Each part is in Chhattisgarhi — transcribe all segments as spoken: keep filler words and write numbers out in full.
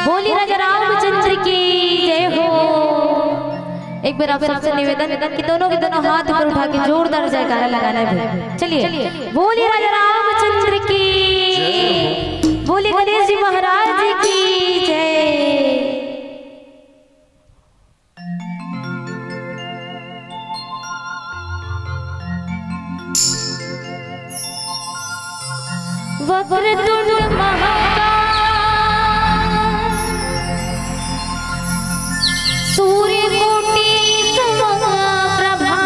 बोली राजा रामचंद्र की जय हो। एक बार आप सबसे निवेदन कि दोनों के दोनों हाथ ऊपर उठा के जोरदार जयकारा लगाना है भाई। चलिए, बोली राजा रामचंद्र की, बोली गणेश जी महाराज की जय। वक्रतुंड महाकाय सूर्यकोटि समप्रभा।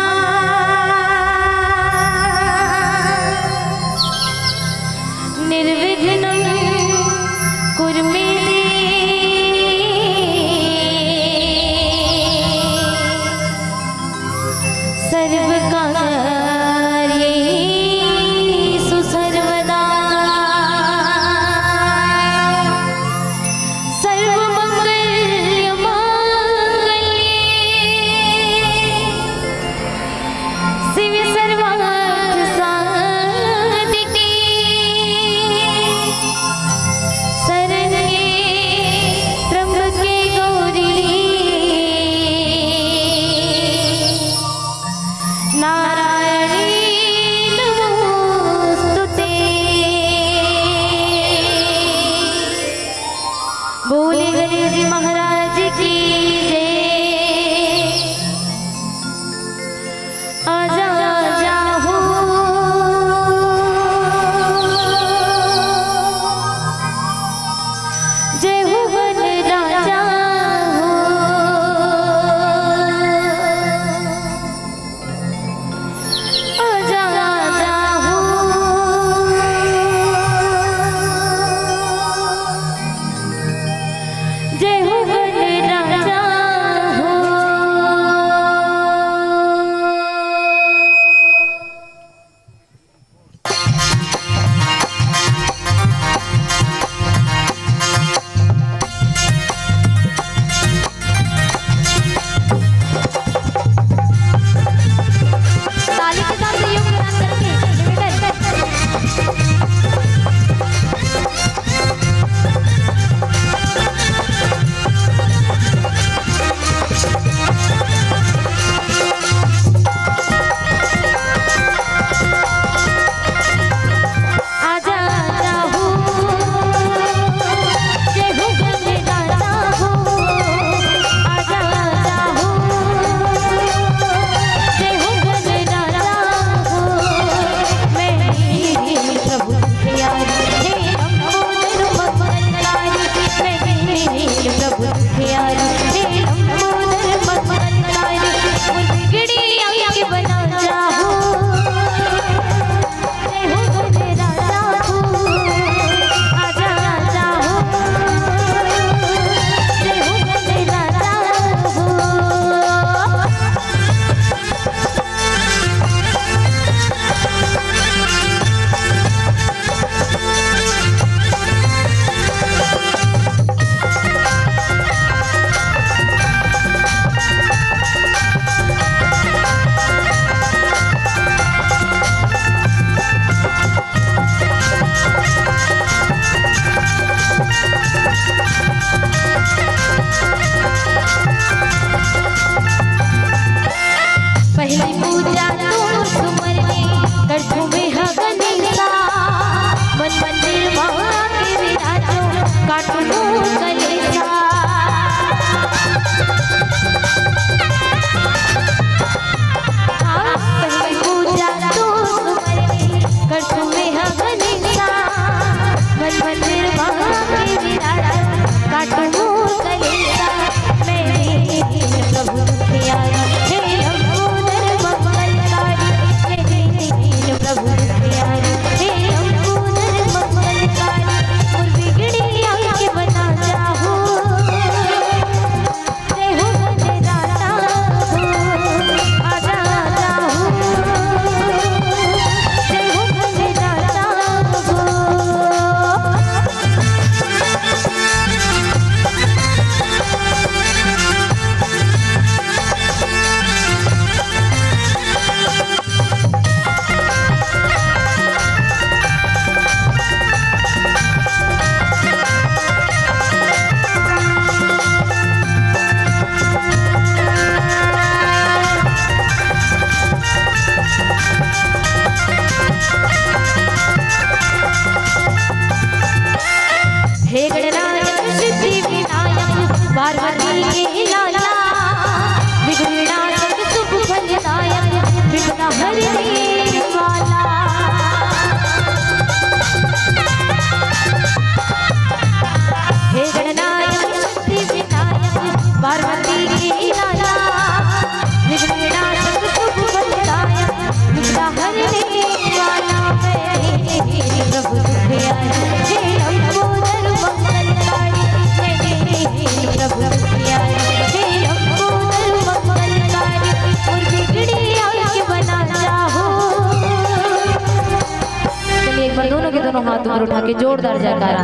हाथ ऊपर उठा के जोरदार जयकारा।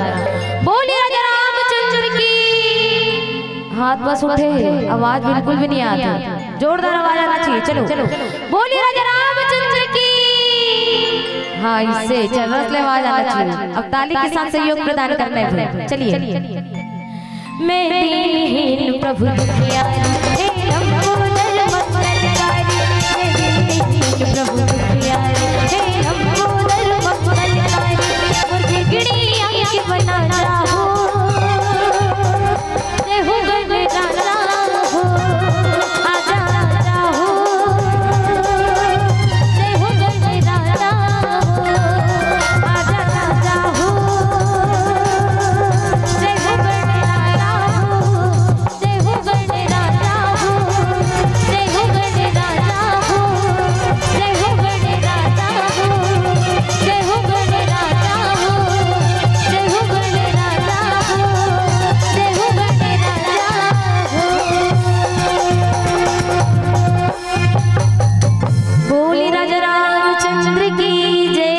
बोलिए राजा रामचंद्र की। हाथ बस उठे हे, आवाज बिल्कुल भी नहीं आती। जोरदार आवाज आना चाहिए। चलो, बोलिए राजा रामचंद्र की। हाँ, इससे चरस ले आवाज आना चाहिए। अब ताली के साथ सहयोग प्रदान करना है फिर। चलिए। मैं दीनहीन प्रभु दुखियारी, हे लंबोदर मंगलकारी। मैं दीनहीन प्रभु दुखियारी, हे लंबोदर मंगलकारी। मोर बिगड़ी आंख बना जाहू, देहु गणराजा हो, आजा राजा हो। देहु गणराजा हो, आजा राजा हो। देहु गणराजा हो, देहु गणराजा हो। देहु गणराजा हो, देहु गणराजा हो। देहु गणराजा हो, देहु गणराजा हो। देहु गणराजा हो। बोली राजा रामचंद्र की जय।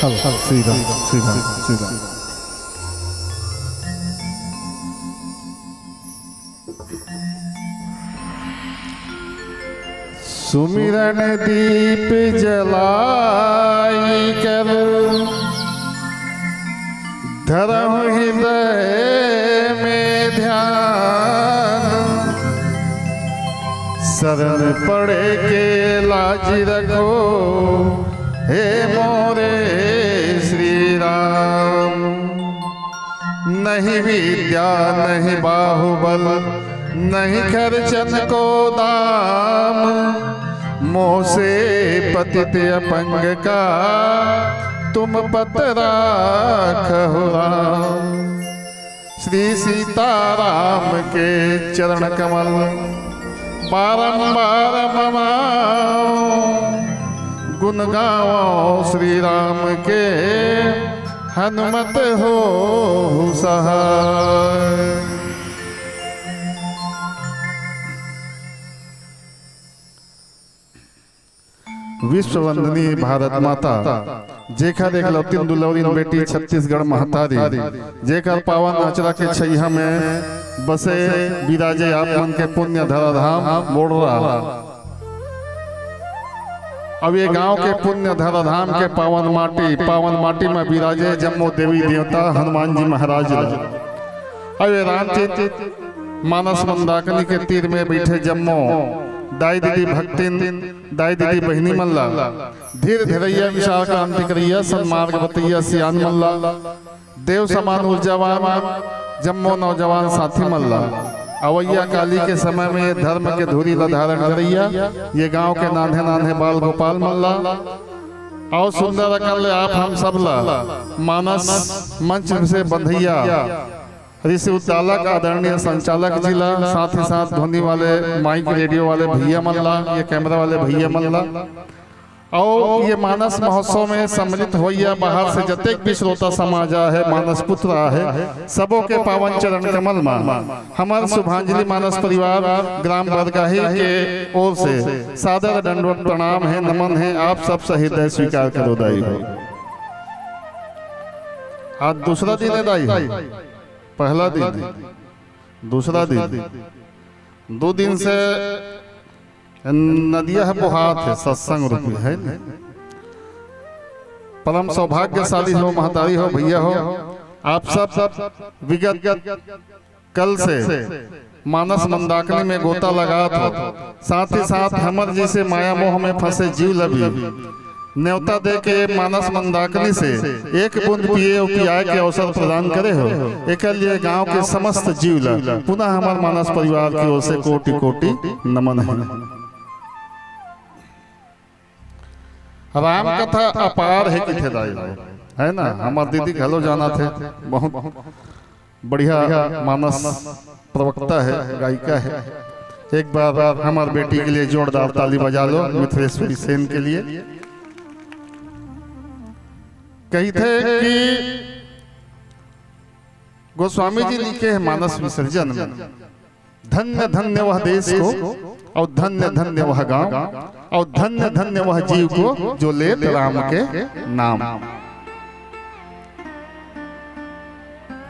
हल हल श्री राम श्री राम श्री राम। सुमिरन दीप जलाई कर, धरहु हृदय में ध्यान। शरण पड़े के लाज रखो, हे मोरे श्री राम। नहीं विद्या नहीं बाहुबल, नहीं खर्चन को दाम। मोसे पतित अपंग का, तुम पत राखहु राम। श्री सीताराम के चरण कमल, बारंबार मनाओ। गुण गाओ श्री राम के, हनुमत होहु सहाय। विश्व वंदनीय भारत माता, जेकर एकलौतिन दुलौरिन बेटी छत्तीसगढ़ महतारी, जेकर पावन अचरा के छइहा में बसे बिराजे आप मन के पुण्य धराधाम मोड़रा। अब ये गांव के पुण्य धराधाम के पावन माटी, पावन माटी में बिराजे जम्मो देवी देवता हनुमान जी महाराज ला। अब ये रामचरित मानस मंदाकिनी के तीर में बैठे जम्मो दाई दीदी भक्तिन, दाई दीदी बहिनी मन ला, धीर धरैया विचार क्रांति करैया सन्मार्ग बतैया सियान मन ला, देव समान ऊर्जावान जम्मो नौजवान साथी मन ला, अवैया काली के समय में ये धर्म के धुरी ला धारण करैया ये गांव के नान्हे नान्हे बाल गोपाल मन ला, अउ सुंदर अकन ले आप हम सब ला मानस मंच से बंधैया ऋषि उद्दालक आदरणीय संचालक जी ला, साथ ही साथ ध्वनि वाले माइक रेडियो वाले भैया मन ला, ये कैमरा वाले भैया मन ला, अउ ये मानस महोत्सव में सम्मिलित होइया बाहर से जतेक भी श्रोता समाज आहे, मानस पुत्र आहे, सबो के पावन चरण कमल मा हमर शुभांजलि मानस परिवार ग्राम बरगाही के ओर से सादर दंडवत प्रणाम हे, नमन हे। आप सब सहित स्वीकार करो दाई हो। आज दूसरा दिन हे दाई हो, पहला दिन हे, दूसरा दिन, दो दिन से नदिया ह बोहात हे, सत्संग रूपी हे न? परम सौभाग्यशाली हो, महतारी हो, भैया हो, आप सब विगत कल से मानस मंदाकिनी में गोता लगात हो, साथ ही साथ हमर जैसे माया मोह में फंसे जीव ल भी नेवता दे के मानस मंदाकिनी से एक बूंद पिए अउ पियाए के अवसर प्रदान करे हो, एकर लिए गांव के समस्त जीव ल पुनः हमर मानस परिवार की ओर से कोटि कोटि नमन हे। राम कथा अपार हे किथे दाई हो, हे ना? हमर दीदी घलो जानत हे, बहुत बढ़िया मानस प्रवक्ता हे, गायिका हे। एक बार हमर बेटी के लिए जोरदार ताली बजा लो, मिथिलेश्वरी सेन के लिए। कहिथे कि गोस्वामी जी लिखे हे मानस विसर्जन में, धन्य धन्य वह देश को और धन्य धन्य वह गांव, और धन्य धन्य वह जीव को जो लेत राम के नाम।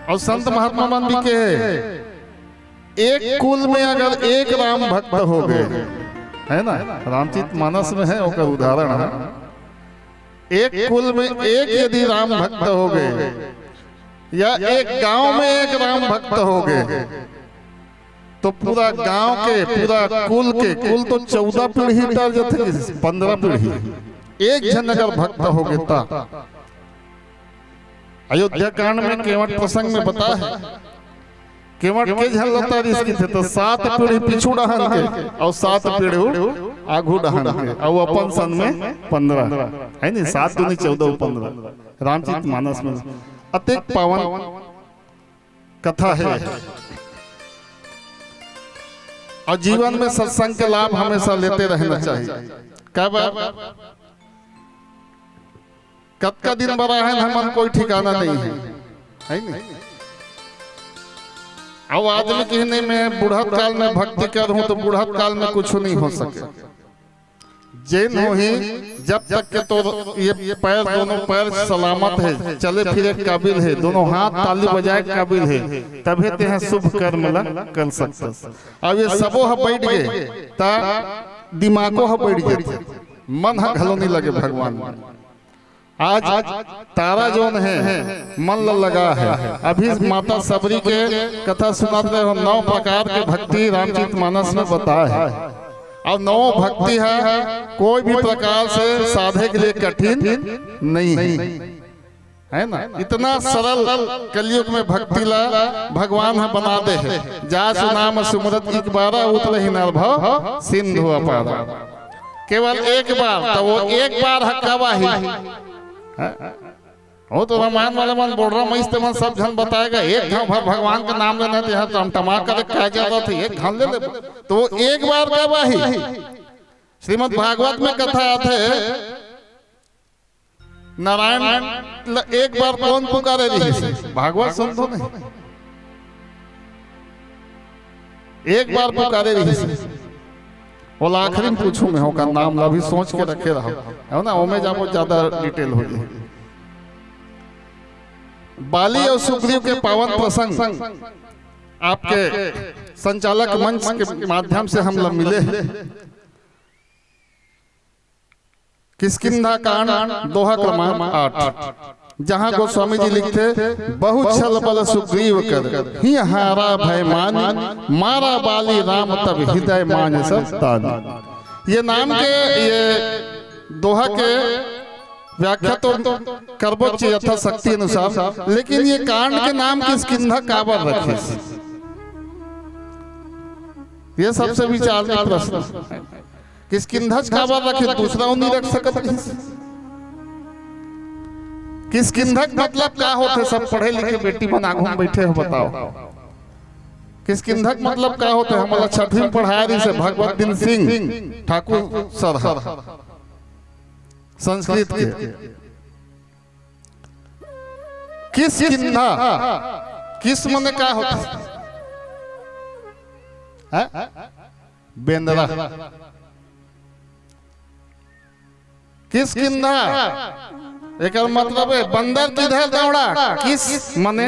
और संत महात्मा मन भी कहे, एक कुल में अगर एक राम भक्त हो गए, है ना, रामचरित मानस में है, ओकर उदाहरण है, एक कुल में एक यदि राम भक्त हो गए या एक गांव में एक राम भक्त हो गए, तो पूरा गांव के, पूरा कुल के, कुल तो चौदह पीढ़ी टर जथे, पंद्रह पीढ़ी, एक झन अगर भक्त हो गए ता। अयोध्या कांड में केवट प्रसंग में बता है, केवट के झन लता रिस की थे, तो सात पीढ़ी पीछू डहन के और सात पीढ़ी आगू डहन के, और अपन सन में पंद्रह, है नहीं, सात दूनी चौदह, पंद्रह। रामचरित मानस में अतेक पावन कथा है। और जीवन में सत्संग के लाभ हमेशा लेते रहना चाहिए। कब, कतका दिन बर आहन, हमन कोई ठिकाना नहीं है, है नहीं? अब आदमी कही, "नहीं, मैं बुढ़त काल में भक्ति कर हूं, तो बुढ़त काल में कुछ नहीं हो सके।" जेन होही, जब तक के तो ये पैर, दोनों पैर सलामत है, चले फिरे काबिल है, दोनों हाथ ताली बजाए काबिल है, तभे तेहा शुभ कर्म ला कर सकथस। अब ये सबो ह बैठ गए, ता दिमागो ह बैठ जाथे, मन ह घलो नहीं लगे भगवान में। आज तारा जोन है, मन ल लगा है। अभी माता सबरी के कथा सुनात रहे हो, नौ प्रकार के भक्ति रामचरित मानस में बताए है। और नौ भक्ति है, कोई भी प्रकार से साधे के लिए कठिन नहीं है, है ना? इतना सरल कलयुग में भक्ति ला भगवान ह बना दे है। जा सुनाम सुमरत एक बारा, उतरहि नर भव सिंधु अपारा। केवल एक बार, तो वो एक बार ह कब आही? हैं? वो तो रामायण वाले मन बोल रहा, मैं इस्ते मन सब झन बताएगा, एक घाव भर भगवान के नाम लेना, तो यहाँ टमटमा करे कह जाता था, एक घाव ले ले। तो वो एक बार कब आही? श्रीमद् भागवत में कथा आथे, नारायण ल एक बार कौन पुकारे रहिस? भागवत सुन तो नहीं। एक बार पुकारे रहिस। ओला आखिरी में पूछूं मैं, ओकर नाम ला भी सोच के रखे रहो, है ना? ओमे जाबो, ज्यादा डिटेल हो जाए। बाली और सुग्रीव के पावन प्रसंग आपके संचालक मंच के माध्यम से हम ला मिले हैं। किष्किंधा कांड, दोहा क्रमांक आठ, जहां गोस्वामी जी लिखथे, "बहु छल बल सुग्रीव कर, हिय हारा भय मानी, मारा बाली राम तब हृदय मानस तानी।" ये नाम के, ये दोहा के व्याख्या तो करबो च यथाशक्ति अनुसार, लेकिन ये कांड के नाम किष्किंधा काबर रखिस? ये सबसे विचार के प्रश्न। किष्किंधा काबर रखे, दूसरा नहीं रख सकत रहिस। किष्किंधा के मतलब का होथे? सब पढ़े लिखे बेटी मन आगू में बैठे हो, बताओ, किष्किंधा के मतलब का होथे? हमला छठवीं में पढ़ाए रहिस हे भगवत दिन सिंह ठाकुर सर ह, संस्कृत के। किष्किंधा, किस मने का होथे? हैं? बेंदरा। किष्किंधा, एकर मतलब है बंदर किधर दौड़ा। किस मने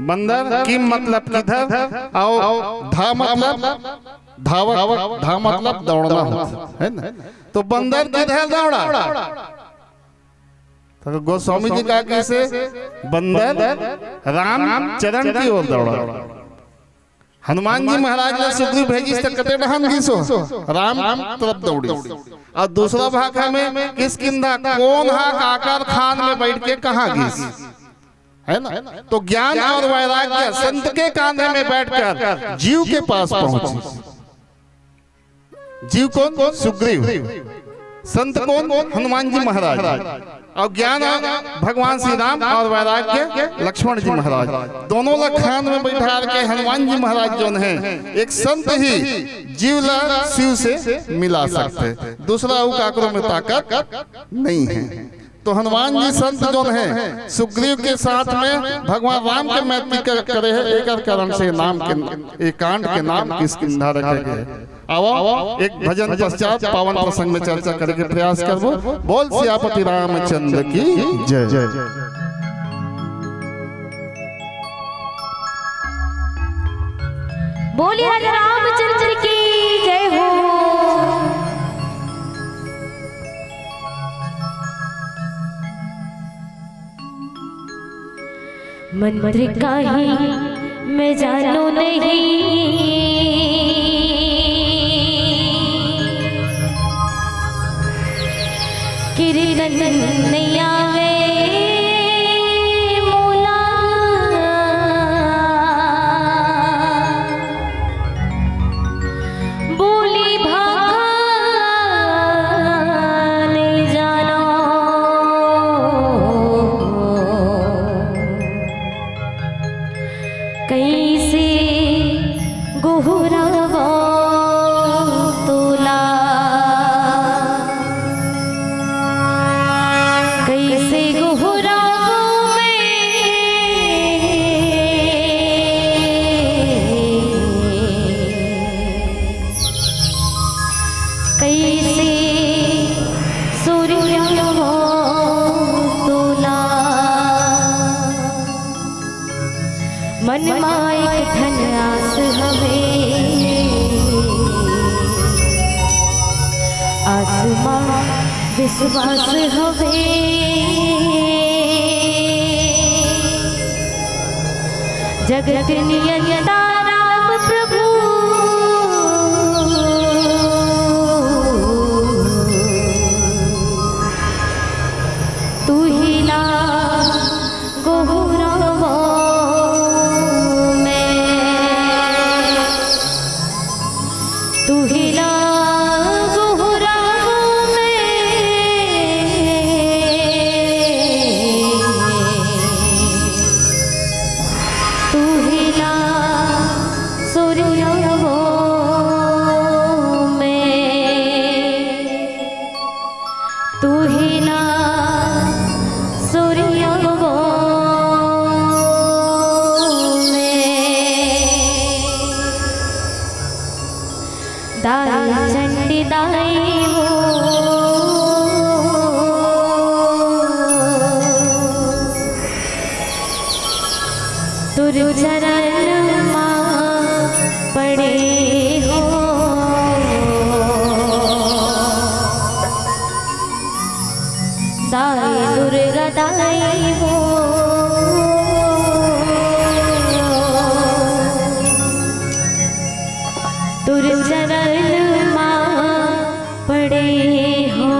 बंदर, किम मतलब किधर, और धा मतलब धावक, धा मतलब दौड़ना होता है ना। तो बंदर किधर दौड़ा? तो गोस्वामी जी का कैसे, बंदर राम चरण की ओर दौड़ा। हनुमान जी महाराज ने सुग्रीव भेजिस त कते डहन गिसो, राम तरफ दौड़ी। और दूसरा भाग हमें किष्किंधा, कौन हा काकर खान में बैठ के कहाँ गिस, है ना? तो ज्ञान और वैराग्य संत के कांधे में बैठकर जीव के पास पहुंची। जीव कौन? सुग्रीव। संत कौन? हनुमान जी महाराज। और ज्ञान भगवान श्री राम और वैराग्य लक्ष्मण जी महाराज। दोनों ला खान में बैठा के हनुमान जी महाराज जोन है, एक संत ही जीव ला शिव से मिला सकते, दूसरा अउ काकरो में ताकत नहीं है। तो हनुमान जी संत जोन है, सुग्रीव के साथ में भगवान राम के मैत्री कर, करे है, एक कारण से नाम के, एक कांड के नाम किष्किंधा रखे गए। आवा, एक भजन पश्चात पावन प्रसंग में चर्चा करे के प्रयास करबो। बोल सियापति रामचंद्र की जय। बोलिए राजा रामचंद्र की जय हो। मंत्र काहे मैं जानू नहीं, कीर्तन नहीं आवे मोला। बोली भाखा नहीं जानो, कइसे गोहरावो तोला, कइसे गोहरावो मैं। कइसे सुरिया हो तोला, मन मा एक ठन आस हवे, आस मा विश्वास हवे। जगत नियंता राम प्रभु, तू ही ला गोहरावो मैं। तू ही ला गोहरावो मैं, तू ही ला सुरियावो मैं। तू ही ना सुरिया वो मैं, दाई चंडी दाई वो। तुर चरण मा पड़े हो, दाई दुर्गा दाई वो। तुर चरण मा पड़े हो।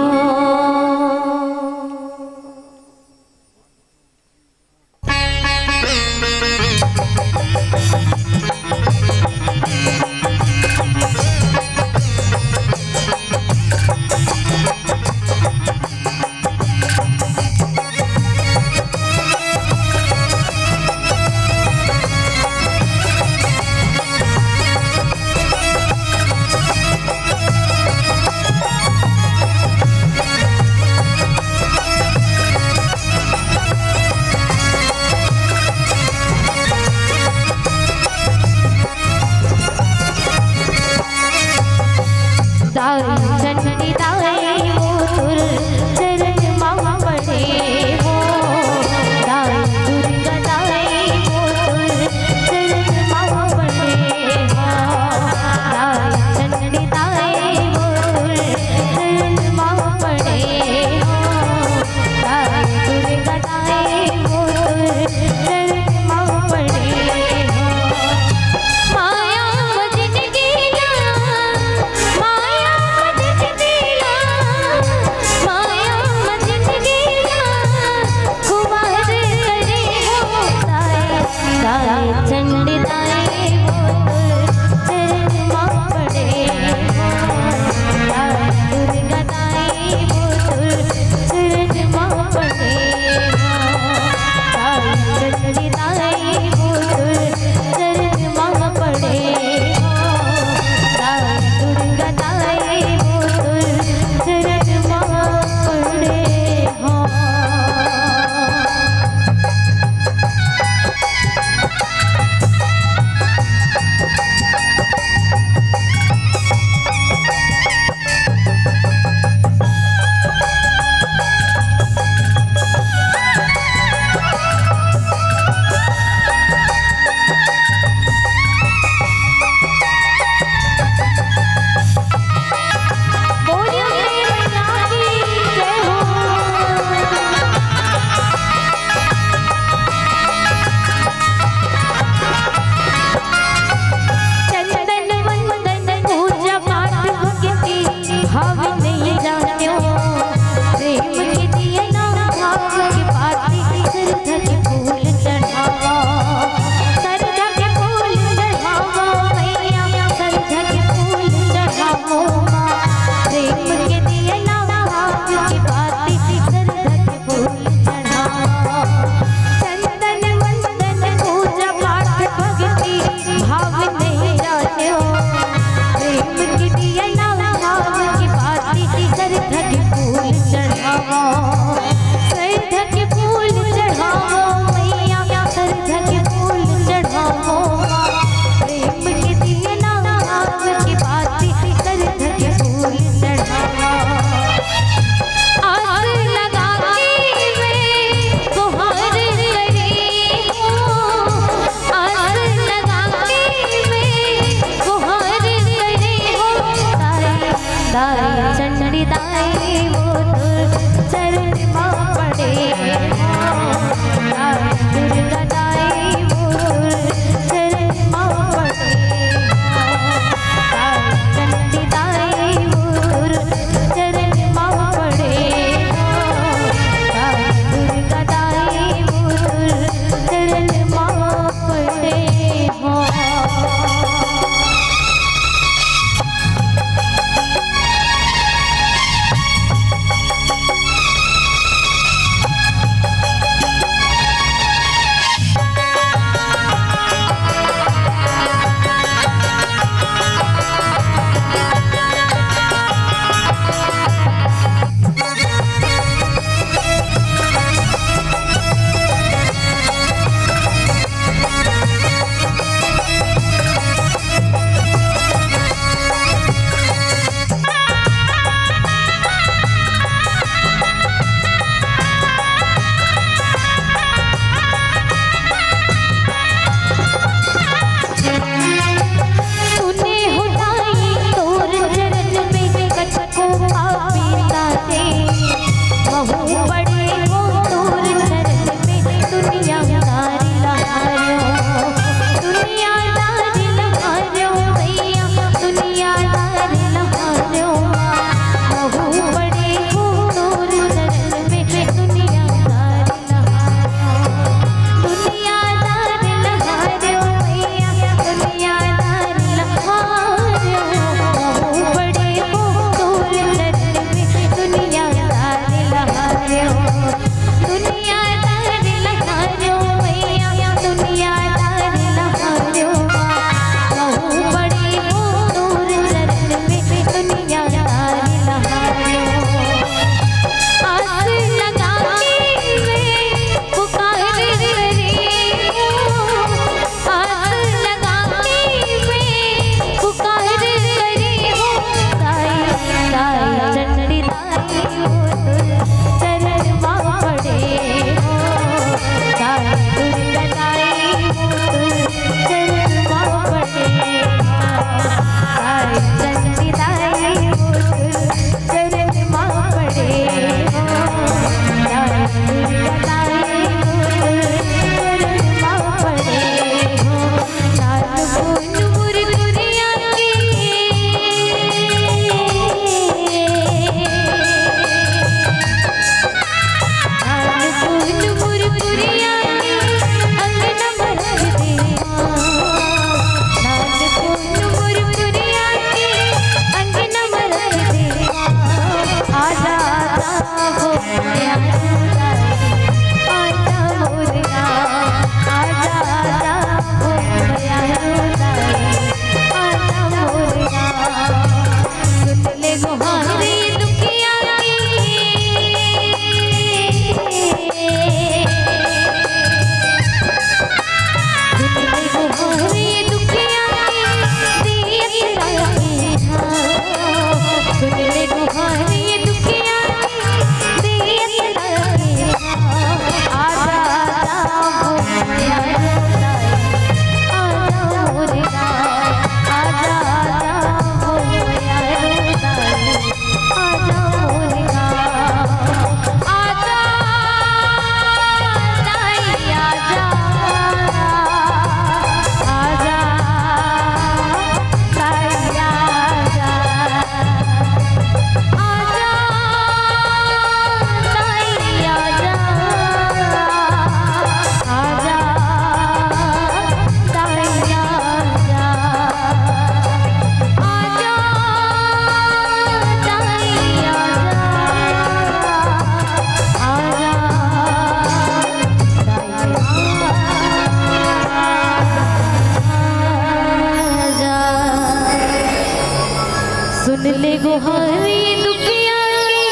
सुन ले गोहारी दुखिया के,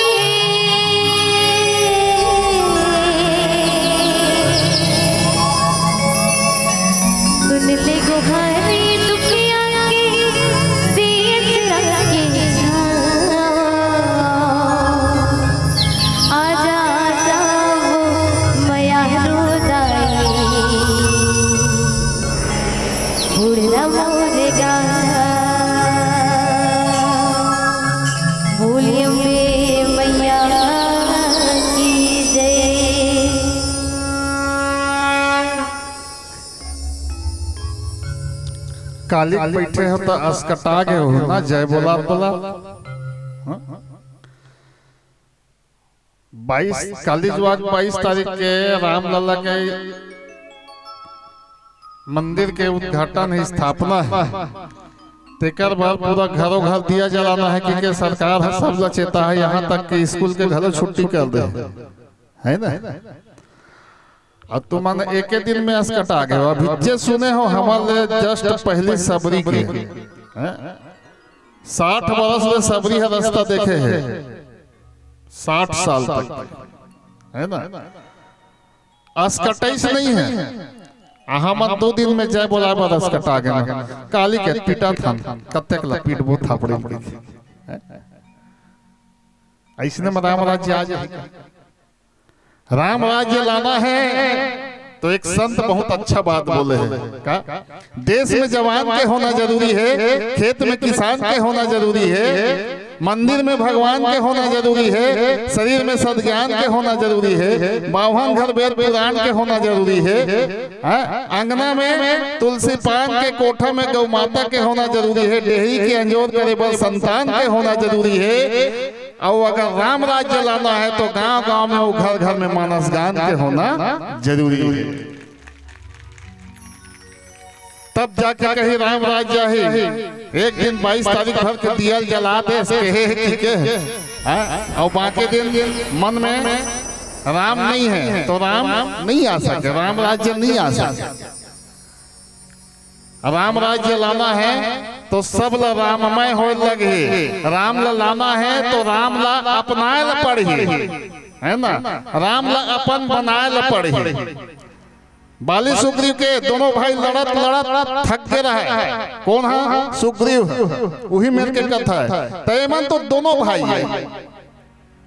सुन ले गोहारी दुखिया के, दे अचरा के छाँव। आजा, आजा वो मयारू दाई, उड़ना मोरे गाना। बोलिए अम्बे मैया की जय। काली बइठे हो त असकटा गे हो ना, जय बोला बोला। हाँ? बाईस, काली जुआक बाईस तारीख के रामलला के मंदिर के उद्घाटन हे, स्थापना हे, तेकर बर पूरा घरों घर दिया जलाना हे, क्योंकि सरकार ह सब ल चेता हे, यहाँ तक कि स्कूल के घलो छुट्टी कर दे, है ना? अउ तुमन एके दिन में असकटा गे हो। अभी जे सुने हो, हमर ले just पहली सबरी के, हैं? साठ बरस ले सबरी ह रस्ता देखे हे, साठ साल तक, है ना? असकटइस नहीं हे। आ हमन दू दिन में जय बोलाय बर असकटा गे ना। काली के पीटत हन, कतेक ल पीटबो थापड़ी। अइसने में राम राज्य आ जाही। राम राज्य लाना हे तो एक संत बहुत अच्छा बात बोले हे, का? देश में जवान के होना जरूरी हे, खेत में किसान के होना जरूरी हे, मंदिर में भगवान के होना जरूरी हे, शरीर में सद्ज्ञान के होना जरूरी हे, बाभन घर वेद पुराण के होना जरूरी हे, हाँ? अंगना में तुलसी पान के, कोठा में गौ माता के होना जरूरी हे, डेहरी के अंजोर करे बर संतान के होना जरूरी हे। अउ अगर राम राज्य लाना हे तो गांव-गांव में अउ घर-घर में मानस गान के होना जरूरी हे, तब जाके कहीं राम राज्य आही। एक दिन बाईस तारीख भर के दिया ल जला दे, कहे हे कि के, हाँ? अउ बाकी दिन मन में राम नहीं हे तो राम नहीं आ सके, राम राज्य नहीं आ सके। राम राज्य लाना हे तो सब ल राममय होय लगही। राम ल लाना हे तो राम ल अपनाय ल पड़ही, है ना? राम ल अपन बनाय ल पड़ही। बाली सुग्रीव के दोनों भाई लड़त लड़त थक गे रहय। कोन ह? सुग्रीव। उही मेर के कथा हे। त एमन तो दोनों भाई हे।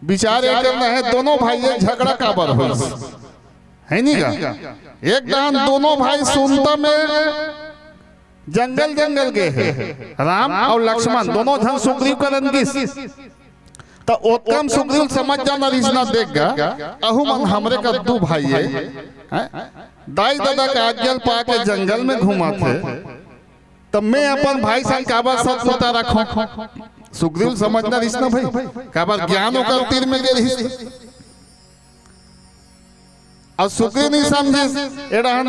विचार ये करना हे, दोनों भाई ये झगड़ा काबर होइस? है नी का? एक डहन दोनों भाई सुनता में जंगल जंगल गे हे, राम अउ लक्ष्मण दोनों झन सुग्रीव करन गिस। त ओतका म सुग्रीव समझ जाना रिसना देख गा, अहू मन हमरे का दू भाई हे, हैं? दाई ददा का आज्ञा ल पाके जंगल में घूमत हे, त मैं अपन भाई संग काबर शत्रुता रखों? सुग्रीव समझना रिसना भाई, काबर ज्ञान ओकर तीर में गे रिहिस। अउ सुग्रीव नहीं समझिस, ए डहन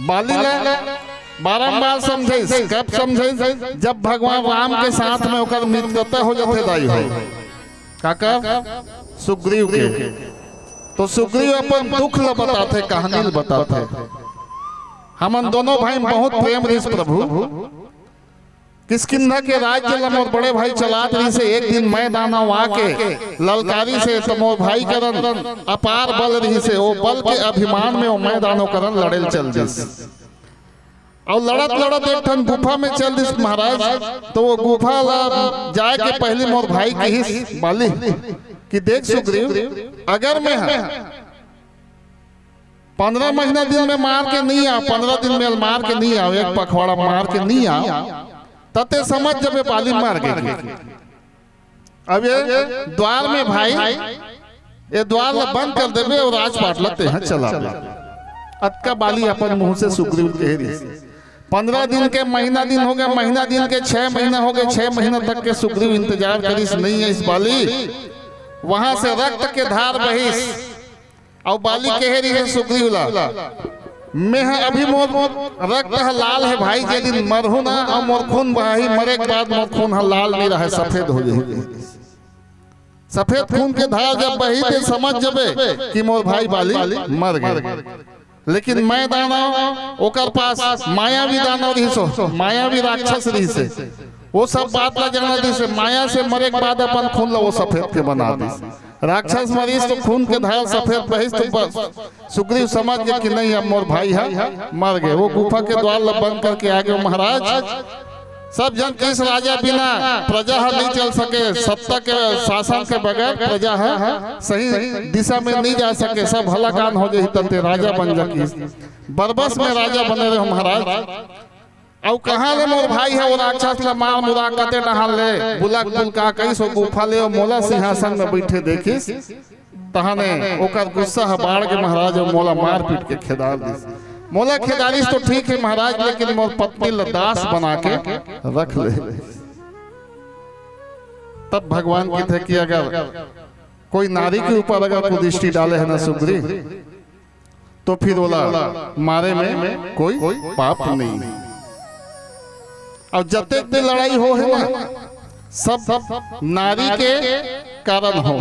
बाली ला बारंबार समझाइस। कब समझाइस? जब भगवान राम के साथ में ओकर मित्रता हो जाथे दाई हो। काकर? सुग्रीव के। तो सुग्रीव अपन दुख ल बताथे, कहानी ल बताथे। हमन दोनों भाई म बहुत प्रेम रहिस प्रभु। किष्किंधा के राज्य ल मोर बड़े भाई चलात रहिस हे। एक दिन मैं दानव आके ललकारिस हे, त मोर भाई करन अपार बल रहिस हे। ओ बल के अभिमान में ओ मैं दानव करन लड़े ल चल दिस। अउ लड़त लड़त एक ठन गुफा में चल दिस महाराज। तो वो गुफा ला जाए के पहली मोर भाई किहिस बाली कि देख सुग्रीव, अगर मैं ह पंद्रह महीना दिन में मार के नहीं आव, पंद्रह दिन में मार के नहीं आव, एक पखवाड़ा मार के नहीं आव, त ते समझ जबे बाली मर गे। अब ये द्वार में भाई, ये द्वार ला बंद कर देबे अउ राजपाट ला तेहा चला। अतका बाली अपन मुंह से सुग्रीव कह रहिस। पंद्रह दिन के महीना दिन हो गए, महीना दिन के छह महीना हो गए, छह महीना तक के सुग्रीव इंतजार करिस, नहीं आइस बाली। वहां से रक्त के धार बहिस। अउ बाली कहे रहिस हे सुग्रीव ला, मैं ह अभी मोर रक्त ह लाल हे भाई, जे दिन मरहूं ना अउ मोर खून बहाही, मरे के बाद मोर खून ह लाल नहीं रहे, सफेद हो जाही। सफेद खून के धार जब बही ते समझ जबे कि मोर भाई बाली मर गे। लेकिन मैं दानव, ओकर पास मायावी दानव रहिस हो, मायावी राक्षस रहिस हे, वो सब बात ला जाना दिस हे। माया से मरे के बाद अपन खून ला वो सफेद के बना दिस। राक्षस मरिस तो खून के धार सफेद बहिस तो बस सुग्रीव समझ गे कि नहीं, अब मोर भाई ह मर गे। वो गुफा के द्वार ला बंद करके आ गे महाराज। सब जन किहिस राजा बिना प्रजा ह नहीं चल सके, सत्ता के शासन के बगैर प्रजा ह सही दिशा में नहीं जा सके, सब हलाकान हो जाही, त ते राजा बन जा किहिस। बरबस में राजा बने रहे महाराज। अउ कहाँ ले मोर भाई ह वो राक्षस ला मार मुरा कते डहान ले बुलक बुलका कइस ओ गुफा ले अउ मोला सिंहासन में बइठे देखिस। तहाने ओकर गुस्सा ह बाढ़ के महाराज अउ मोला मार पीट के खेदार दिस। मोला खेदारिस तो ठीक हे महाराज, लेकिन मोर पत्नी ला दास बना के रख ले। तब भगवान कथे कि अगर कोई नारी के ऊपर अगर कुदृष्टि डाले हे ना सुग्रीव, तो फिर ओला मारे में कोई पाप नहीं। अउ जतेक भी लड़ाई हो हे ना, सब नारी के कारण हो।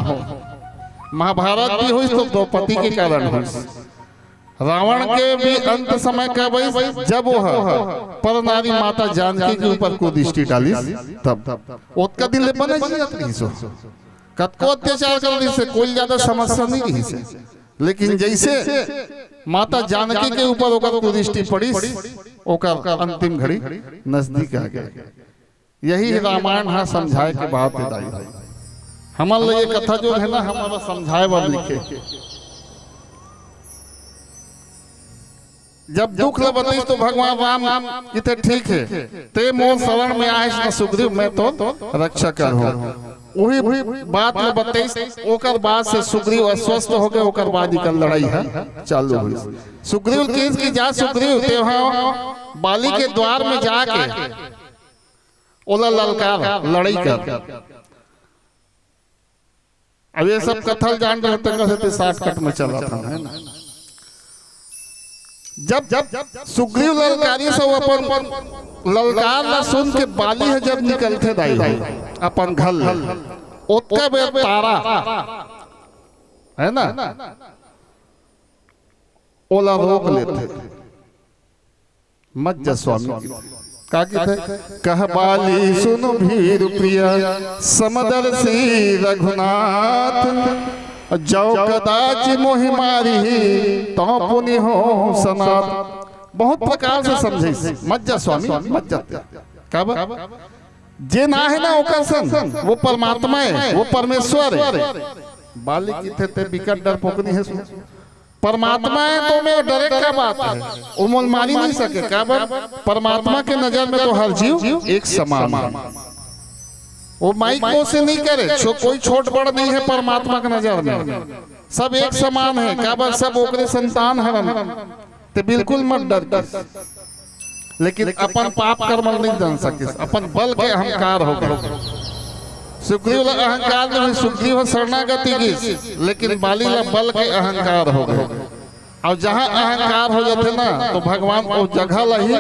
महाभारत भी होइस तो द्रौपदी के कारण होइस। रावण के भी अंत समय कब आइस, जब वो ह पर नारी माता जानकी के ऊपर कुदृष्टि डालिस, तब ओतका दिन ले बने जियत रहिस हो। कतको अत्याचार कर रहिस हे, कोई ज्यादा समस्या नहीं रहिस हे। लेकिन जैसे माता जानकी के ऊपर ओकर कुदृष्टि पड़िस, ओकर अंतिम घड़ी नजदीक आ गए। यही रामायण ह समझाए के बात हे दाई। हमन ल ये कथा जो हे ना, हमन ल समझाए बर लिखे। जब दुख ल बतइस तो भगवान राम कथे, ठीक हे, ते मोर शरण में आइस न सुग्रीव, मैं तोर रक्षा करहूं। उही, उही बात ल बतइस, ओकर बाद से सुग्रीव अस्वस्थ हो गए, ओकर बाद इकर लड़ाई ह चालू होइस। सुग्रीव कहिस कि जा सुग्रीव, तेहा बाली के द्वार में जाके ओला ललकार, लड़ाई कर। अब ये सब कथा ल जान रहे हो, तेकर सेती shortcut में चलत हन, है ना? जब, जब सुग्रीव ललकारिस, सब अपन ललकार ला सुन के बाली ह जब निकलथे दाई हो, अपन घर ले, ओतका बेर तारा, है ना, ओला रोक लेथे। मत जा स्वामी। का कथे? कह बाली सुन भीर प्रिय, समदर्शी रघुनाथ, जौ कदाचि मोहि मारिही, तौ पुनि हों सनाथ। बहुत प्रकार से समझइस, मत जा स्वामी, मत जा। काबर? जे ना हे ना ओकर संग, वो परमात्मा हे, वो परमेश्वर हे। बाली कथे ते बिकट डरपोकनी हे। परमात्मा हे तो ओमे डरे के का बात हे? वो मोला मारी नहीं सके। काबर? परमात्मा के नजर में तो हर जीव एक समान हे। वो माई को से नहीं करे, छो-, कोई छोट बड़ नहीं हे परमात्मा के नजर में। सब एक समान हे। काबर? सब ओकरे संतान हरन। ते बिल्कुल मत डर के। लेकिन अपन पाप कर्म ल नहीं जान सकिस, अपन बल के अहंकार हो गए। सुग्रीव ला अहंकार नहीं, सुग्रीव ह शरणागति गिस, लेकिन बाली ला बल के अहंकार हो गए। अउ जहां अहंकार हो जाथे ना, तो भगवान वो जगह ला ही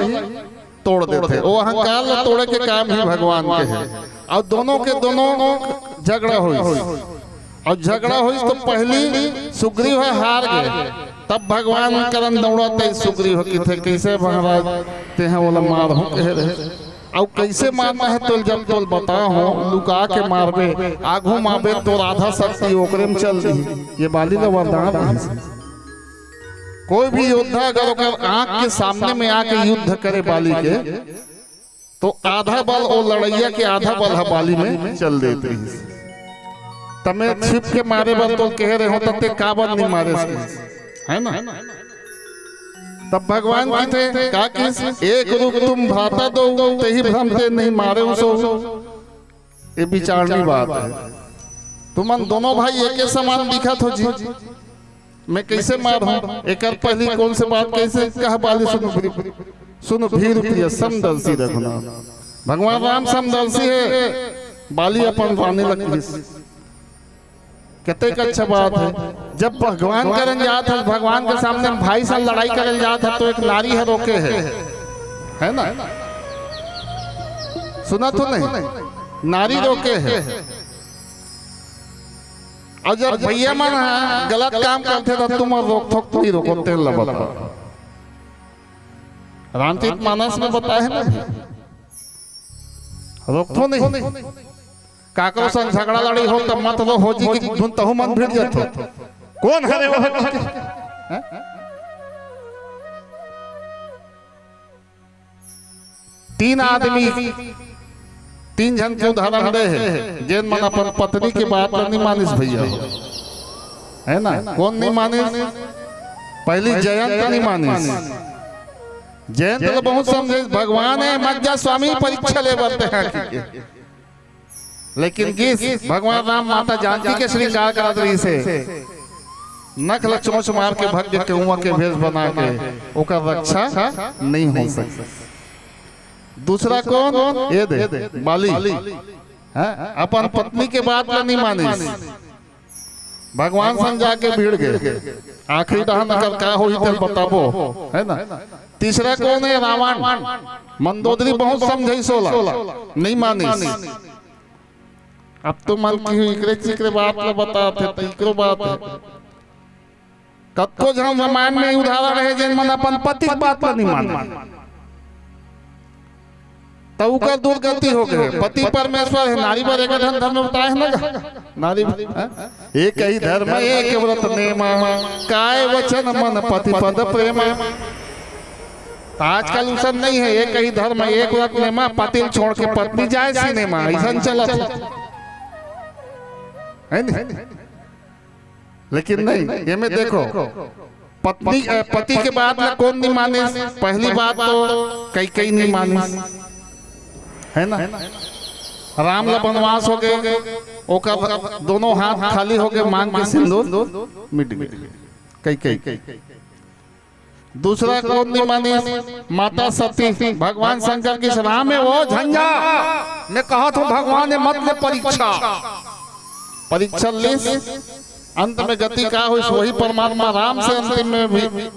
तोड़ देथे। वो अहंकार ला तोड़े के काम ही भगवान के हे। अउ दोनों के दोनों झगड़ा होइस। अउ झगड़ा होइस तो पहिली सुग्रीव ह हार गे, तब भगवान करन दौड़त हे। सुग्रीव ह किथे, "कइसे महाराज, तेंह ओला मारहूं कहे रहे, अउ कइसे मारना हे तोल, जब तोल बताहूं, लुका के मारबे, आघू मारबे तोर आधा शक्ति ओकरे म चल दिही।" ये बाली ला वरदान रहिस। कोई भी योद्धा अगर ओकर आंख के सामने में आके युद्ध करे बाली के, तो आधा बल ओ लड़इया के आधा बल ह बाली में चल देत रहिस। तमे छिप के मारे बर तो कहे रहे हो, तब ते काबर नहीं मारे से, है ना? तब भगवान किथे, का किस, "एक रूप तुम भ्राता दो, तेहि भ्रम ते नहीं मारे सो।" ये विचारनी बात है। तुमन दोनों भाई एके समान दिखत हो जी, मैं कइसे मारहूं? एकर पहिली कौन से बात कइसे कह बाली, सुन भीर, सुन भीर प्रिय समदर्शी रघुनाथ। भगवान राम समदर्शी हे, बाली अपन रानी ल किस। कतेक अच्छा बात है, जब भगवान करन जात हे, भगवान के सामने भाई से लड़ाई करन जात हे, तो एक नारी हे रोके हे, है ना? सुना तो नहीं, नारी रोके हे। अउ जब भइया मन ह गलत काम करथे, त तुमन रोकथो कि नहीं रोको, तेन ल बताओ। रामचरित मानस में बताए हे ना, रोकथो नहीं। काकरो संग झगड़ा लड़ई हो, त मत रो, हो जी कि धुन तहू मन भिड़ जथो। कोन हरे वो? हैं? तीन आदमी, तीन झन के उदाहरण दे हे, जेन मन अपन पत्नी के बात ल नहीं मानिस भइया, है ना? कोन नहीं मानिस? पहिली जयंत नहीं मानिस। जयंत ल बहुत समझे, "भगवान हे, मत जा स्वामी, परीक्षा ले बर तेंहा" कहिके। लेकिन गिस, भगवान राम माता जानकी के श्रृंगार करत रहिस हे, नख ल चोंच मार के भग के कौआ के भेष बना के ओकर रक्षा नहीं हो सके। दूसरा कोन? ये दे, बाली। हैं? अपन पत्नी के बात ल नहीं मानिस, भगवान संग जाके भिड़ गे। आखिरी डहन अगर का होही, तेल बताबो, है ना? तीसरा कोन हे? रावण। मंदोदरी बहुत समझाइस ओला, नहीं मानिस। अब तो मन की हुई, इकरे चिकरे बात ल बतात हे, त इकरो बात हे। कतको झन रामायण में उदाहरण हे, जेन मन अपन पति के बात ल नहीं माने। त उकर दुर्गति हो गे। पति परमेश्वर हे, नारी बर एक ठन धर्म बताए हे ना गा? नारी बर, हैं? एक ही धर्म एक व्रत नेमा, काय वचन मन पति पद प्रेमा। त आजकल उसन नहीं हे, एक ही धर्म एक व्रत नेमा, पति ल छोड़ के पत्नी जाए सिनेमा, अइसन चलत हे। है नहीं? लेकिन नहीं, ये में देखो, पत्नी, अ, पति के बात ल कोन नहीं मानिस? पहिली बात तो कैकेयी नहीं मानिस, है ना? राम ल बनवास हो गे, ओकर दोनों हाथ खाली हो गे, मांग के सिंदूर मिट गे, कैकेयी। दूसरा कोन नहीं मानिस? माता सती। भगवान शंकर किस, "राम हे वो झंझा, मैं कहत हूं भगवान हे, मत ले परीक्षा।" परीक्षा लिस, अंत में गति का होइस, वही परमात्मा राम से अंतिम में भी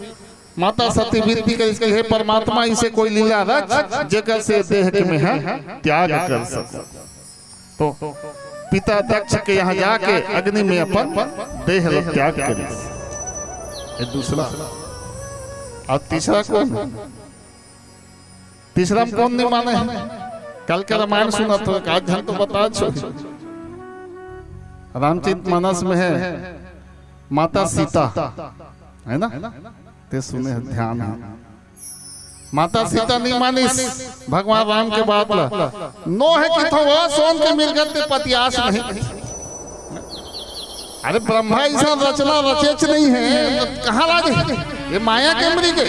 माता सती विनती करिस कि हे परमात्मा, इसे कोई लीला रच, जेकर से देह के में है त्याग कर सकूं। तो पिता दक्ष के यहां जाके अग्नि में अपन देह ल त्याग करिस। ये दूसरा। अउ तीसरा कोन? तीसरा में कोन नहीं माने हे? कल के रामायण सुनत हो, आज झन तो बता छो। रामचरित मानस में हे माता सीता, है ना? ते सुने हे, ध्यान हे। माता सीता नहीं मानिस भगवान राम के बात ल। नोहे किथो, "वो सोन के मिर्ग ते पतियास नहीं।" अरे ब्रह्मा अइसन रचना रचेच नहीं हे, कहां ला दे? ये माया के मिर्ग हे।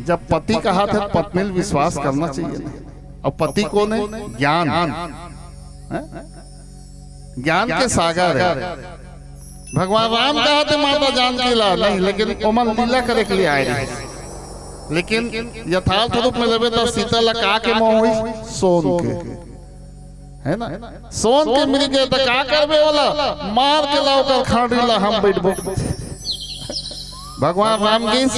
जब पति कहत हे, पत्नी ल विश्वास करना चाहिए ना। अउ पति कोन हे? ज्ञान। हैं? ज्ञान के सागर हे। भगवान राम कहत हे माता जानकी ला नहीं, लेकिन ओमन लीला करे के लिए आए रहे। लेकिन यथार्थ रूप में लेबे त सीता ला का के मोह होइस? सोन के, है ना? सोन के मिर्ग हे त का करबे ओला? मार के ला ओकर खांडी ला हम बैठबो। भगवान राम किस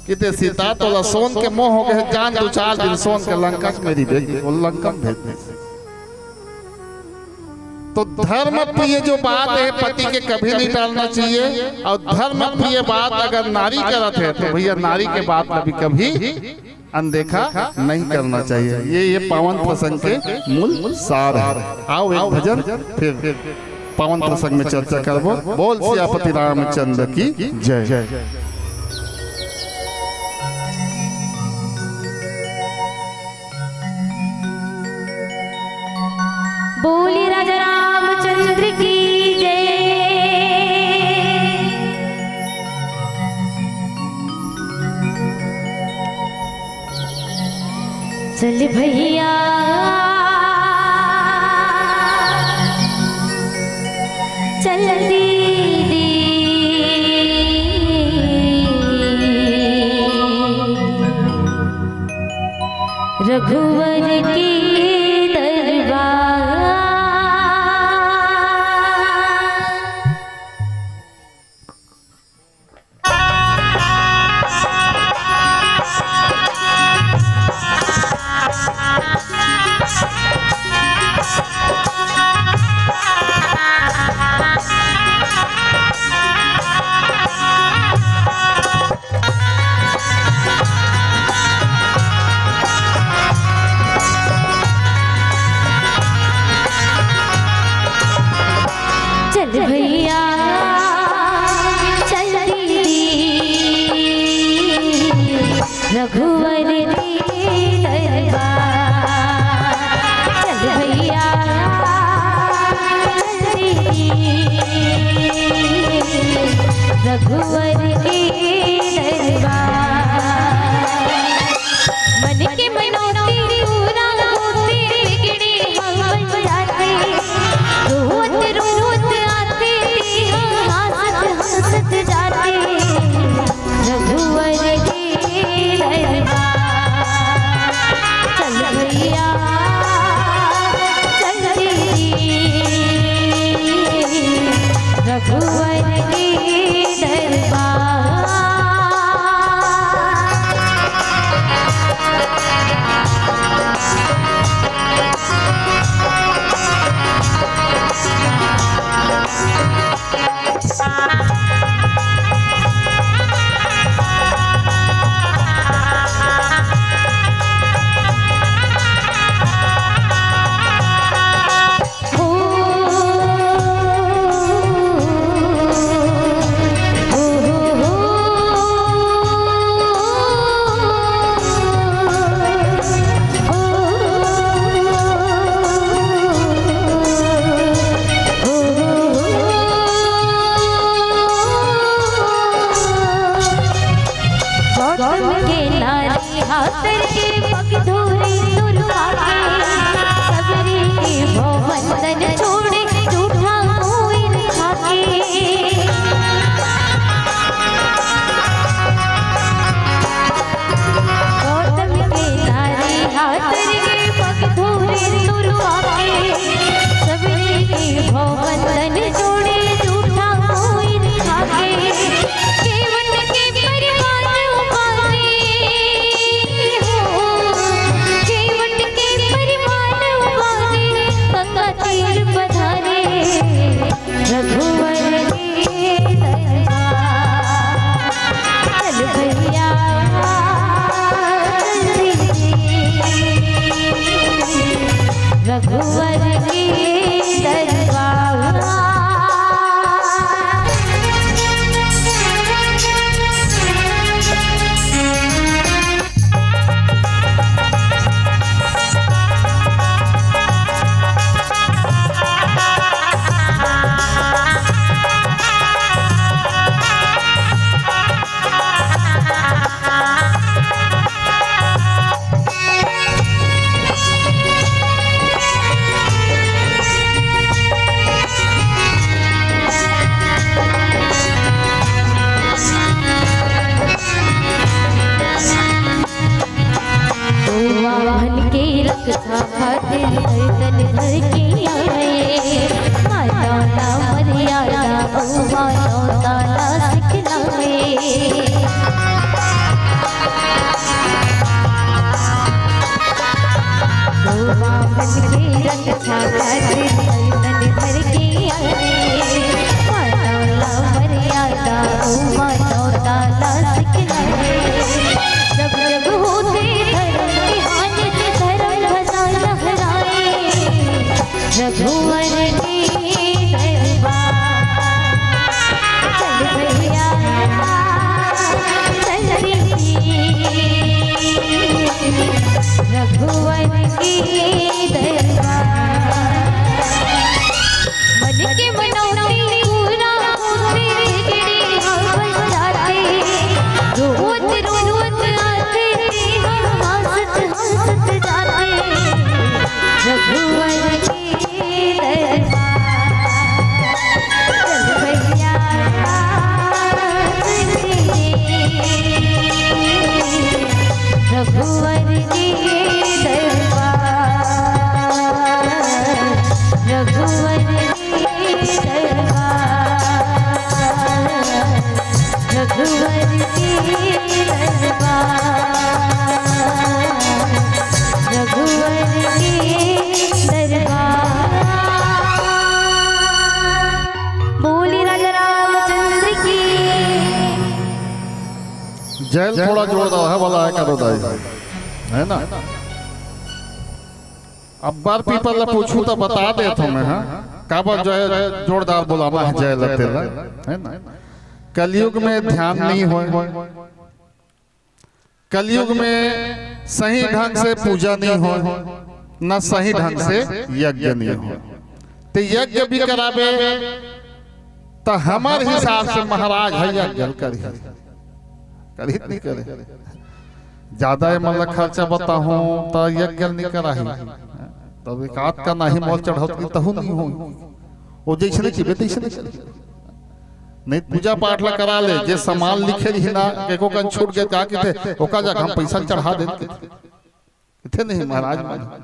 किथे, "सीता तोला सोन के मोह हो गे, जान दू चार दिन सोन के लंका में रहिबे।" वो लंका में भेज दे। तो धर्म प्रिय जो बात है, पति के कभी नहीं टालना चाहिए। और धर्म प्रिय बात अगर नारी करत है, तो भैया, नारी के बात ला भी कभी अनदेखा नहीं करना चाहिए। ये, ये पावन प्रसंग के मूल सार है। आओ, एक भजन, फिर पावन प्रसंग में चर्चा करबो। बोल सियापति रामचंद्र की जय। बोलिए राजा रामचंद्र की जय। चल भैया, चल दीदी, रघुवर के दरबार। चल भैया, चल दीदी, रघुवर के दरबार। चल भैया, चल दीदी, रघुवर के दरबार। मन के मनौती पूरा होते, बिगड़े हम बन जाते। रोत रोत आते, हंसत हंसत जाते। रघुवर के दरबार। चल भैया, चल दीदी, रघुवर के दरबार। गौतम के नारी हाथ के पग धोरे तुर खाके, सबरी के भव बंधन छोड़े, झूठा मोइन खाके। गौतम के नारी हाथ के पग धोरे तुर खाके, सबरी के भव बंधन छोड़े, झूठा मोइन खाके। केवट के परवान उबारे हो, केवट के परवान उबारे, गंगा तीर पधारे, रघुवर के दरबार। चल भैया, चल दीदी, रघुवर के दरबार। वाहन के रक्षा खातिर गर्दन धर के आए, मानवता मर्यादा अउ मानवता ला सिखलाए। वाहन के रक्षा खातिर गर्दन धर जय ल थोड़ा जोरदार हे, वाला हे करो दाई, हे ना? अब बर पीपर ला पूछू त बता देत हों मैं, हाँ, काबर जो हे जोरदार बोलाना हे जय ल तेला, हे ना? कलयुग में ध्यान नहीं होय, कलयुग में सही ढंग से पूजा नहीं होय, न सही ढंग से यज्ञ नहीं होय। ते यज्ञ भी कराबे त हमर हिसाब से महाराज हे यज्ञ ल करही, करही त नहीं करे। ज्यादा ए मन ला खर्चा बताहूं त यज्ञ ल नहीं कराही, तब एक आध का नाही मोल चढ़ौत की तहु नहीं होय। वो जैसने कहिबे तैसने करे। नहीं पूजा पाठ ला करा ले, जे सामान लिखे रही ना, एको कन छूट गे का किथे, ओका जगह हम पैसा चढ़ा देते। इथे नहीं महाराज मन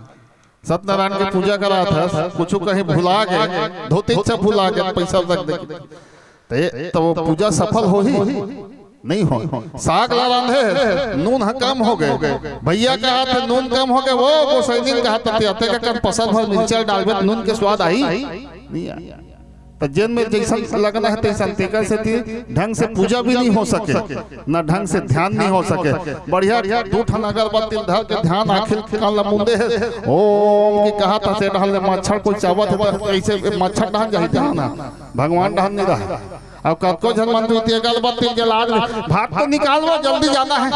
सत्यनारायण के पूजा करात हस, कुछु कहीं भुला गे, धोती च भुला गे, पैसा रख दे। ते तो वो पूजा सफल होही? नहीं हो। साग ला रांधे, नून ह कम हो गे, भैया कहा थे नून कम हो गे, वो गोसाइनी कहा थे अतेक कन पसर भर मिर्चा डालबे त नून के स्वाद आही? नहीं आही। त जेन में जैसन लगना हे तैसन, तेकर सेती ढंग से पूजा भी नहीं हो सके, न ढंग से ध्यान नहीं हो सके। बढ़िया दू ठन अगरबत्ती धर के ध्यान आखिर कान ला मुंदे हे, ओम की कहा त से डहन ले मच्छर कोई चावत हे त कैसे मच्छर डहन जाही ध्यान ह, भगवान डहन नहीं रहा। अब कतको झन मन तू इतनी अगरबत्ती जला दे, भात तो निकाल लो, जल्दी जाना हे,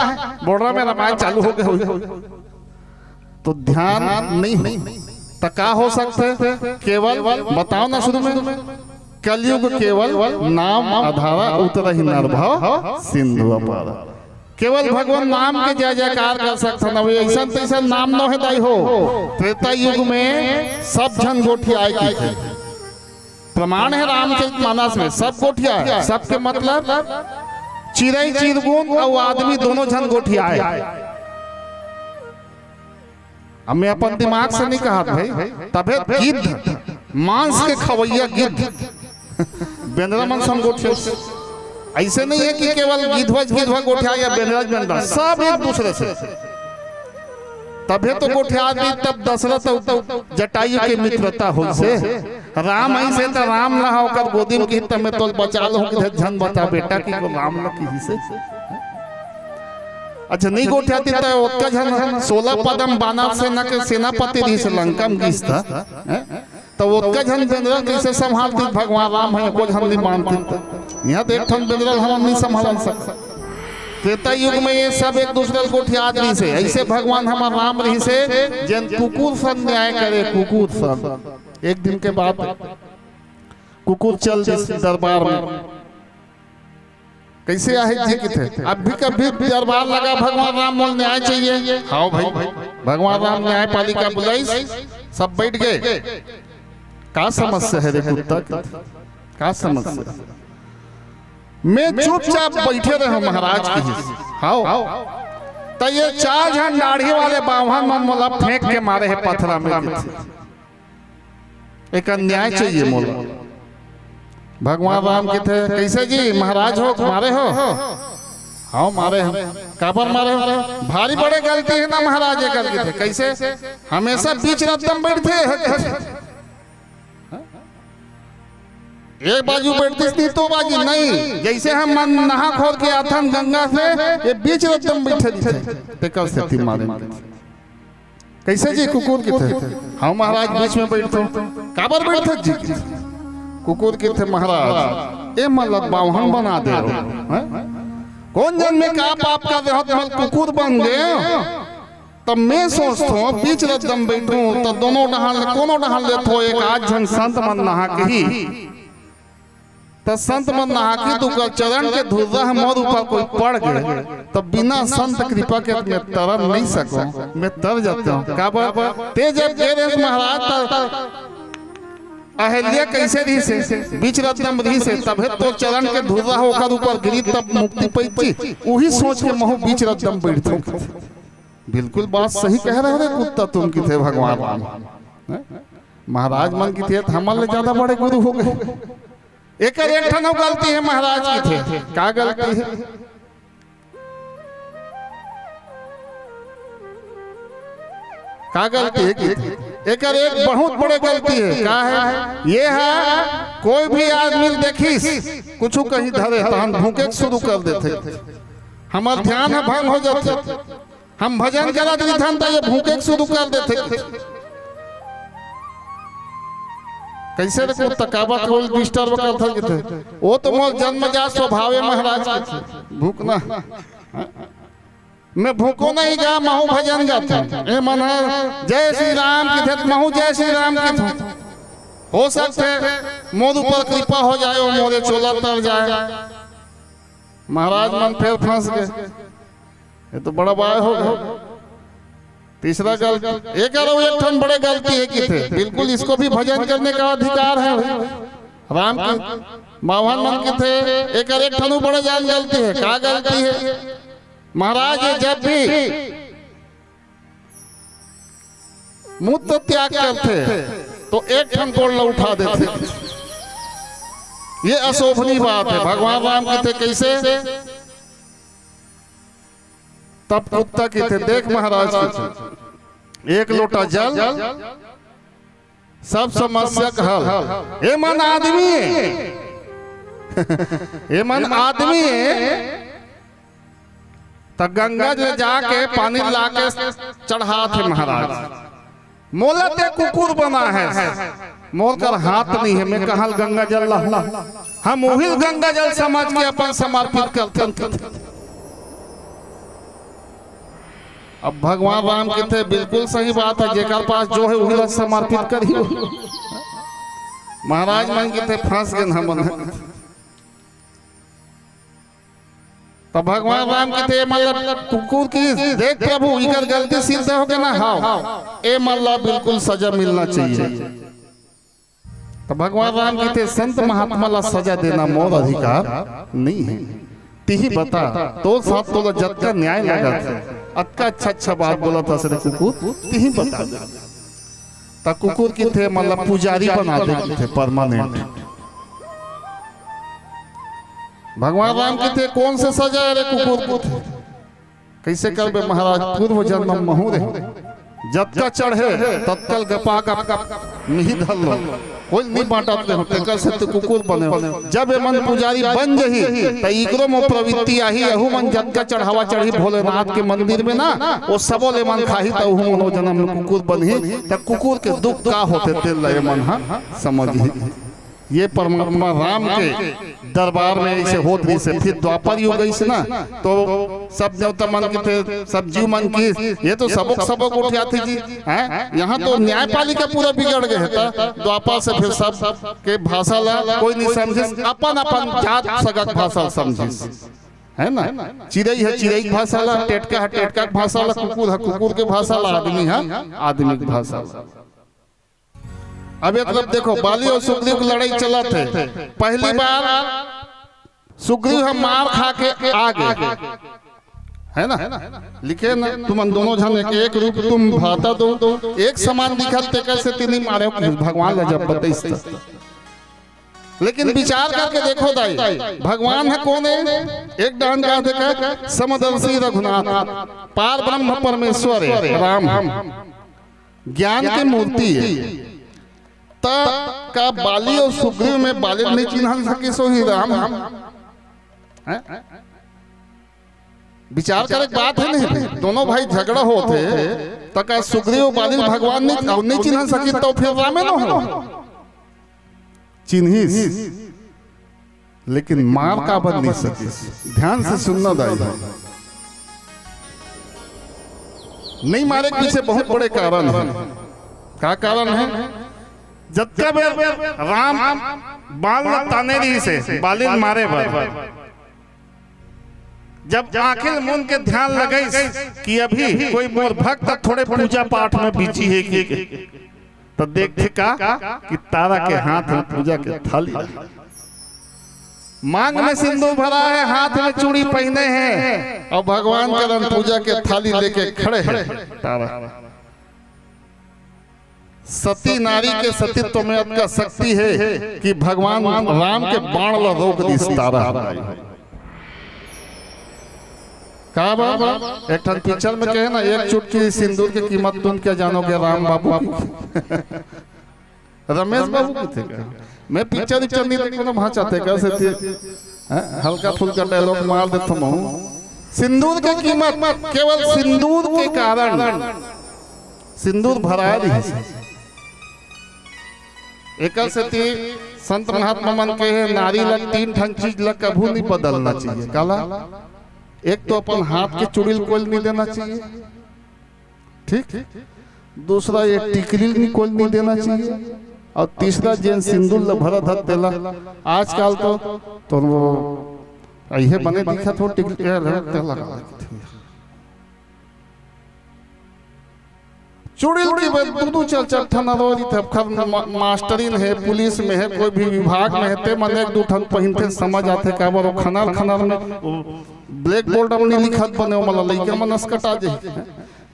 बोर्डर में रामायण चालू हो गे होही। तो ध्यान नहीं हो त का हो सकथे? केवल बताओ ना शुरू में, कलयुग केवल नाम आधारा, उतरहि नर भव सिंधु अपार। केवल भगवान नाम के जय जयकार कर सकथन। अब अइसन तइसन नाम नो हे दाई हो, त्रेता युग में सब झन गोठियाए की प्रमाण हे रामचरित मानस में, सब गोठियाए। सबके मतलब चिरई चिरगुन अउ आदमी दोनों झन गोठियाए। अब मैं अपन दिमाग से नहीं कहत भाई, तभे गिद्ध, मांस के खवैया गिद्ध, बेंदरा मन संग गोठिया। ऐसे नहीं है कि केवल गिद्धवा गिद्धवा गोठिया या बेंदरा बेंदरा, सब एक दूसरे से। तभे तो गोठिया दी, तब दशरथ अउ जटायु के मित्रता होइसे। राम अइसे त राम ला ओकर गोदी में किही त मैं तोल बचा लहूं कि झन बता बेटा कि को राम ला किही से। अच्छा, नहीं गोठियाती त ओतका झन सोलह पदम बानर सेना के सेनापति रहिस लंका में गिस त, हैं? त ओतका झन बेंदरा कइसे संभालती? भगवान राम हे, एको झन नहीं मानती त। इहां त एक ठन बेंदरा हमन नहीं संभालन सकत। त्रेता युग में ये सब एक दूसरे ल गोठियात रहिसे। अइसे भगवान हमर राम रहिसे, जेन कुकुर सन न्याय करे, कुकुर सन। एक दिन के बात, कुकुर चल दिस दरबार में। कइसे आहे जी किथे? अभी कभी दरबार लगा, भगवान राम मोल न्याय चाहिए। हाव भाई, भगवान राम न्यायपालिका बुलाइस, सब बइठ गे। का समस्या हे रे कुत्ता? का समस्या? मैं चुपचाप बइठे रहेंव महाराज किहिस। हाव। त ये चार झन दाढ़ी वाले बाम्हन मन मोला फेंक के मारे हे पथरा में किथे। एकर न्याय चाहिए मोला। भगवान राम किथे, कइसे जी महाराज हो, मारे हो? हाव, मारे हो। काबर मारे हो? भारी बड़े गलती हे ना महाराज, एकर किथे। कइसे? हमेशा बीच रद्दा म बइठथे। एक बाजू बइठतिस नहीं तो बाजू नहीं। जइसे हमन नहा खोर के आथन गंगा से, ये बीच रद्दा म बइठे रहिथे। तेकर सेती मारे। कइसे जी कुकुर किथे? हाव महाराज बीच में बइठथों। काबर बइठथस जी? कुकुर किथे महाराज, ए मन ला बाम्हन बना दे हो, हैं? कोन जन्म में का पाप करे हों त कुकुर बन गे। त मैं सोचथों बीच रद्दा म बइठहूं त दोनों डहन ले, कोनो डहन ले तो एक आध झन संत मन नहा किही। त संत मन नहा किही त ओकर चरण के धुर्रा ह मोर ऊपर कोई पड़ गे, त बिना संत कृपा के मैं तर नहीं सकों, मैं तर जाथों। काबर? ते जब गे रहेस महाराज, त अहल्या कइसे रहिसे? बीच रद्दा म रहिसे, तभे तो चरण के धुर्रा ह ओकर ऊपर गिरी, तब मुक्ति पइची। उही सोच के महूं बीच रद्दा म बइठथों। बिल्कुल बात सही कहे रहे रे कुत्ता तुम किथे भगवान। हैं? महाराज मन किथे त हमन ले ज्यादा बड़े गुरु हो गे। एकर एक ठन अउ गलती हे महाराज किथे। का गलती हे? का गलती हे किथे? एकर एक बहुत बड़े गलती हे। का हे? ये हे, कोई भी आदमी ल देखिस, कुछु कहीं धरे, तहन भूंके शुरू कर देथे। हमर ध्यान ह भंग हो जाथे। हम भजन करत रहिथन त ये भूंके के शुरू कर देथे। कइसे रे कुत्ता, काबर कोई disturb करथस कथे। वो तो मोर जन्मजात स्वभाव ए महाराज कथे, भूंकना। मैं भूंको नहीं गा, महूं भजन गाथंव। ए मन ह जय श्री राम कथे त महूं जय श्री राम कथंव। हो सकथे मोर ऊपर कृपा हो जाए, वो मोरे चोला तर जाए। महाराज मन फेर फंस गे। ये तो बड़ा बाय हो गे। तीसरा गलती, एक अउ एक ठन बड़े गलती हे कथे। बिल्कुल, इसको भी भजन करने का अधिकार है भाई। राम के बाभन मन कथे, एक अउ एक ठन बड़े जान गलती हे। का गलती हे? महाराज, ये जब भी मूत्र त्याग करथे, तो एक ठन गोड़ ल उठा देथे। ये अशोभनीय बात हे। भगवान राम कथे, कइसे? तब कुत्ता कथे, देख महाराज कथे, एक लोटा जल, सब समस्या के हल। ए मन आदमी हे, ए मन आदमी हे, त गंगा ले जाके पानी लाके चढ़ाथे महाराज। मोला ते कुकुर बनाहे, मोर कर हाथ नहीं हे, मैं कहाँ ले गंगा जल लाहूं? हम उही ल गंगा जल समझ के अपन समर्पित करथन। अब भगवान राम कथे, बिल्कुल सही बात हे, जेकर पास जो हे उही ला समर्पित करही। महाराज मन कथे, फंस गेन हमन। त भगवान राम कथे, मतलब कुकुर कहिस, देख प्रभु, इकर गलती सिद्ध हो गे ना, हाव, ए मन ला बिल्कुल सजा मिलना चाहिए। त भगवान राम कथे, संत महात्मा ला सजा देना मोर अधिकार नहीं हे। तिही बता, तोर साथ तोला जतका न्याय लगत हे, अतका अच्छा अच्छा बात बोलत हस रे कुकुर, तिही बता। त कुकुर कथे, मतलब पुजारी बना दे कथे, permanent। भगवान राम कथे, कौन से सजा हे रे कुकुर कथे? कइसे करबे महाराज, पूर्व जन्म महूं रे, जतका चढ़े ततका ल गपा गप मिही धर लो, कोई ल नइ बांटत रेहेंव, तेकर सेती कुकुर बनेंव। जब एमन पुजारी बन जही, त इकरो म प्रवृत्ति आही, एहू मन जतका चढ़ावा चढ़ही भोलेनाथ के मंदिर में ना, वो सबो ल एमन खाही, त ओहू मन ओ जन्म में कुकुर बनही। त कुकुर के दुख का होथे, तेला एमन ह समझही। ये परमात्मा राम के दरबार में अइसे होत रहिसे। फिर द्वापर युग अइसे ना, तो सब देवता मन कथे, सब जीव मन कहिस, ये तो सबो के सबो गोठियाथे जी, हैं? यहाँ तो न्यायपालिका पूरा बिगड़ गे हे। त द्वापर से फिर सब के भाषा ला कोई नइ समझिस, अपन अपन जात सगा के भाषा ला समझिस, हे ना? चिरई ह चिरई के भाषा ला, टेटका ह टेटका के भाषा ला, कुकुर ह कुकुर के भाषा ला, आदमी ह आदमी के भाषा ला। अब ये तरफ देखो, बाली अउ सुग्रीव के लड़ई चलत हे। पहली बार सुग्रीव ह मार खा के आ गे, हे ना? लिखे ना, तुमन दोनों झन एक, एक रूप तुम भ्राता दो, एक समान दिखत, तेकर सेती नइ मारेंव, भगवान ला जब बतइस त। लेकिन विचार करके देखो दाई, भगवान ह कोन हे? एक डाहन का देखा, समदर्शी रघुनाथ, पार ब्रह्म परमेश्वर हे, राम हे, ज्ञान के मूर्ति हे। त का बाली अउ सुग्रीव में बाली ल नइ चिन्हन सकिस होही राम हे? हैं? विचार करे के बात हे नहीं भाई? दोनों भाई झगड़ा होत हे, त का सुग्रीव बाली ल भगवान नइ, अउ नइ चिन्हन सकिस, त फिर रामे नो हो। चिन्हिस, लेकिन मार काबर नइ सकिस? ध्यान से सुनना दाई हो। नइ मारे के पीछे बहुत बड़े कारण हे। का कारण हे? जतका बेर राम बाण ल ताने रहिसे, बाली ल मारे बर, जब आंखी ल मूंद के ध्यान लगइस कि अभी कोई मोर भक्त थोड़े पूजा पाठ में busy हे कि, त देखथे का कि तारा के हाथ में पूजा के थाली हे, मांग में सिंदूर भरा हे, हाथ में चूड़ी पहिने हे, अउ भगवान करन पूजा के थाली लेके खड़े हे तारा। सती नारी के सतीत्व में अतका शक्ति हे कि भगवान राम के बाण ला रोक दिस तारा। का बाबा, एक ठन पिक्चर में कहे ना, "एक चुटकी सिंदूर की कीमत तुम क्या जानोगे राम बाबू की।" रमेश बाबू कथे का? मैं पिक्चर उक्चर नइ देखंव ना, भांचा तेकर सेती, हैं, हल्का फुल्का dialogue मार देथंव। सिंदूर के कीमत, केवल सिंदूर के कारण सिंदूर भरा रहिस। एकर सेती संत महात्मा मन के हे, नारी ला तीन ठन चीज ला कभू नहीं बदलना चाहिए। काला? एक तो अपन हाथ के चूड़ी ल कोई नहीं देना चाहिए, ठीक? दूसरा, ये टिकली ल नहीं कोई नहीं देना चाहिए, और तीसरा, जेन सिंदूर ला भरत हत तेला। आजकल तो, तो वो अइहे बने दिखत हो, टिकली तेला लगा लेथे। चुड़ैल के बस दू दू चार चार ठन अरोरी थे। अब खर मा-, मास्टरिन हे, पुलिस में हे, कोई भी विभाग में हे, ते मन एक दू ठन पहिनथे, समझ आथे, काबर वो खनर खनर में वो ब्लैक बोर्ड में नहीं लिखत बने, वो मला लइका मन असकटा जाही।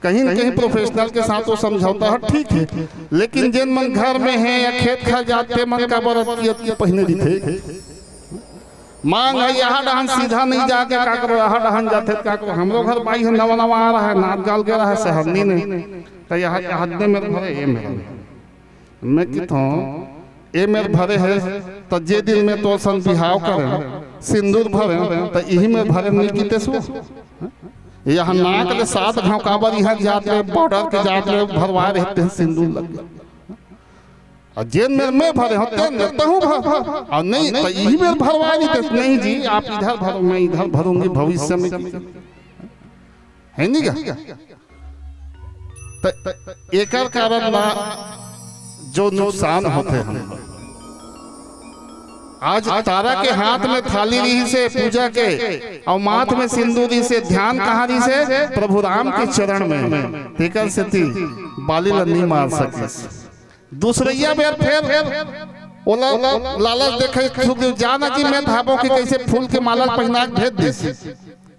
कहीं न कहीं प्रोफेशनल के साथ वो समझौता है, ठीक है, लेकिन जेन मन घर में हे या खेत खार जाथे, मन काबर अतकी अतकी पहिने रहिथे। मांग है यहाँ डहन सीधा नहीं जाके का करो, यहाँ डहन जाथे का करो। हमरो घर बाई है, नवा नवा आ रहा है, नात गाल के रहा है सहरनी ने, तो यहाँ के हाथ में मेरे भरे, ये मेरे, मैं कित हूँ, ये मेरे भरे है, तो जे दिन में तो सन बिहाव करे, सिंदूर भरे, तो यही में भरे नहीं किते सो। यहाँ नाक ले सात घाव काबर यहाँ जात ले, बॉर्डर के जात ले भरवा रहते हैं सिंदूर लग गया। और जेन मेर मैं भरे हूँ, तेन मेर तहूँ भर। और नहीं, तो यही मेर भरवा नहीं, तो नहीं जी, आप इधर भरो, मैं इधर भरूंगी भविष्य में। है नहीं क्या? तो एकर कारण ना जो नुकसान होथे हम। आज तारा के हाथ में थाली रहिसे पूजा के, और माथ में सिंदूर रहिसे, ध्यान कहाँ रहिसे? प्रभु राम के चरण में। तेकर सेती बाली ला नहीं मार सकिस। दूसरइया बेर फेर ओला लालच देखे सुखदेव, जाना जी, मैं थाबो कि कैसे फूल के माला पहिना के भेज दिस।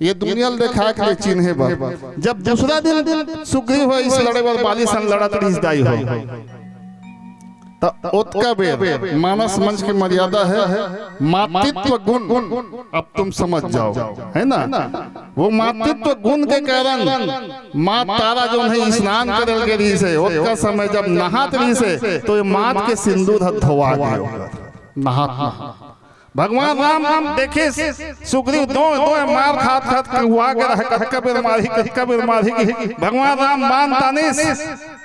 ये दुनिया ल देखा के चिन्हे बर। जब दूसरा दिन सुग्रीव हो इस लड़े बर बाली सन लड़त रहिस दाई हो, त ओतका बेर मानस मंच के मर्यादा है, मातृत्व गुण, अब तुम समझ जाओ, है ना? वो मातृत्व गुण के कारण माँ तारा जो नहीं स्नान करल के रहिस है, ओतका समय जब नहात रहिस है, तो ये माथ के सिंदूर ह धोवा गए ओकर। नहात, नहात। भगवान राम देखे सुग्रीव दो, दो मार खात खात कहुआ के रहे, कतका बेर मारही, कतका बेर मारही कि भगवान राम मान तानिस।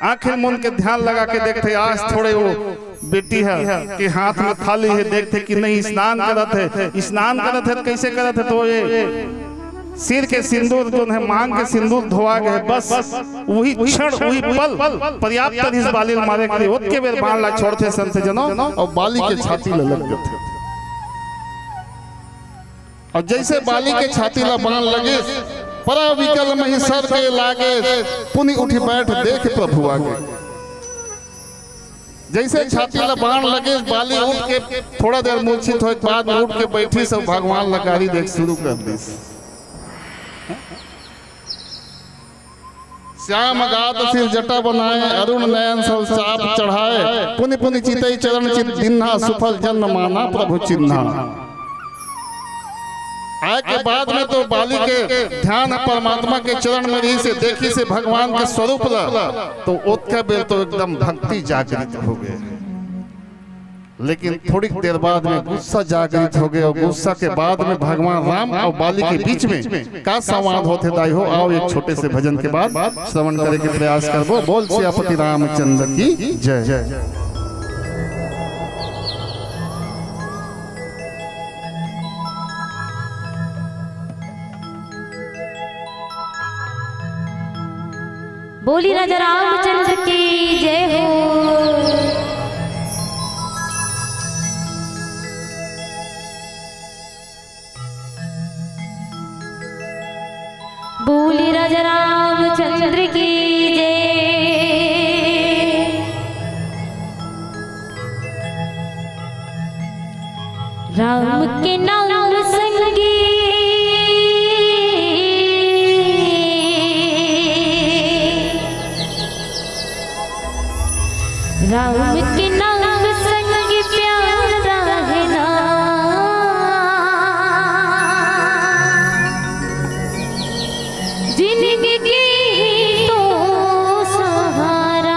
आंखी मुंद के ध्यान लगा के देखथे, आज थोड़े वो बेटी है कि हाथ में थाली है, देखथे कि नहीं स्नान करत है, स्नान करत है तो कैसे करत है, तो ये सिर के सिंदूर जो है, मांग के सिंदूर धोवा गए, बस वही क्षण, वही पल पर्याप्त रहिस बाली ल मारे के लिए। ओतके बेर बाण ला छोड़थे संत जनों, और बाली के छाती ल लग जाथे। और जैसे बाली के छाती ला बाण लगे, परा विकल मही सर के लागे, पुनि उठि बैठ देख प्रभु आगे। जैसे छाती ला बाण लगे, बाली उठ के थोड़ा देर मूर्छित होए के बाद में उठ के बैठी, सब भगवान ला गारी देख शुरू कर दिस। श्याम गात सिर जटा बनाए, अरुण नयन सब चाप चढ़ाए, पुनि पुनि चितई चरण चित दिन्हा, सुफल जन्म माना प्रभु चिन्हा। आए के बाद में तो बाली के ध्यान परमात्मा के चरण में रहिसे, देखिसे भगवान के स्वरूप ला, तो ओतका बेर तो एकदम भक्ति जागृत हो गए। लेकिन थोड़ी देर बाद में गुस्सा जागृत हो गए, और गुस्सा के बाद में भगवान राम और बाली के बीच में का संवाद होथे दाई हो। आओ, एक छोटे से भजन के बाद श्रवण करे के प्रयास करबो। बोल सियापति रामचंद्र की जय। बोली राजा रामचंद्र की जय हो। बोली राजा रामचंद्र की जय। राम के नाम संगी राम के नाम संग प्यारा है ना, जिंदगी ही तो सहारा।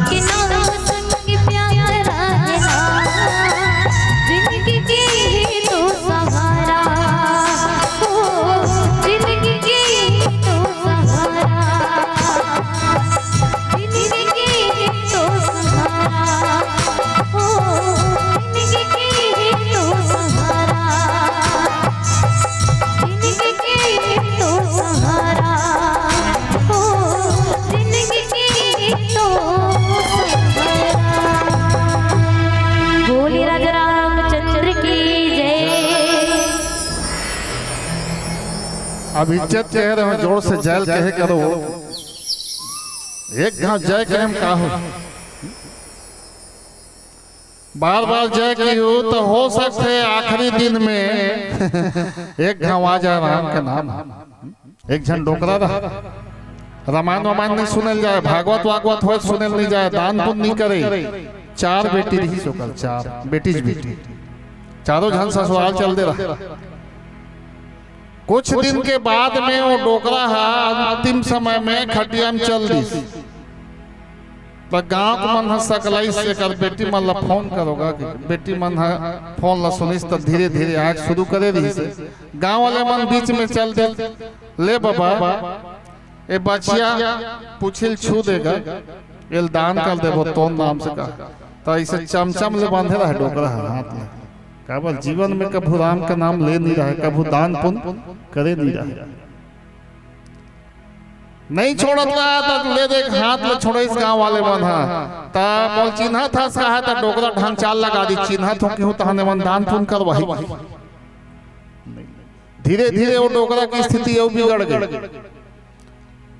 कि नाम संग प्यारा है ना, जिंदगी के ही तो सहारा। ओ, जिंदगी के ही तो सहारा। जिंदगी के ही तो सहारा। ओ, जिंदगी के ही तो सहारा। जिंदगी के तो सहारा हो, जिंदगी के तो सहारा। बोलिए राजा रामचंद्र की जय। अब इज्जत कहे रहे हो, जोर से जय कहे करो। एक घाव जय कहे हम का हो। बार बार जय किहू तो हो सकथे आखिरी दिन में एक घाव आ जाए राम के नाम। एक झन डोकरा रहा, रामायण वामायण नहीं सुनल जाए, भागवत वागवत होए सुनल नहीं जाए, दान पुण्य नहीं करे। चार बेटी रहिस ओकर, चार बेटी च बेटी, चारों झन ससुराल चल दे रहा। कुछ दिन के बाद में वो डोकरा हा अंतिम समय में खटिया में चल दिस। त गांव के मन ह सकलाइस, एकर बेटी मन ला फोन करो गा कि बेटी मन ह फोन ला सुनिस त धीरे धीरे आए शुरू करे रहिस। गांव वाले मन बीच में चल दे, ले बाबा, ए बचिया पुछिल छू देगा, एल दान कर देबो तोर नाम से का। त ऐसे चमचम ले बांधे रहे डोकरा ह हाथ ले। काबर जीवन में कभू राम के नाम ले नहीं रहे, कभू दान पुण्य करे नहीं रहे। नहीं छोड़त रहा त ले देख हाथ ले छोड़े इस गांव वाले मन हा। त मोल चिन्हत हस कहा त डोकरा ढंग चाल लगा दी, चिन्हत हो केहू तहने मन दान पुण्य करवाही। धीरे धीरे वो डोकरा की स्थिति अउ बिगड़ गई।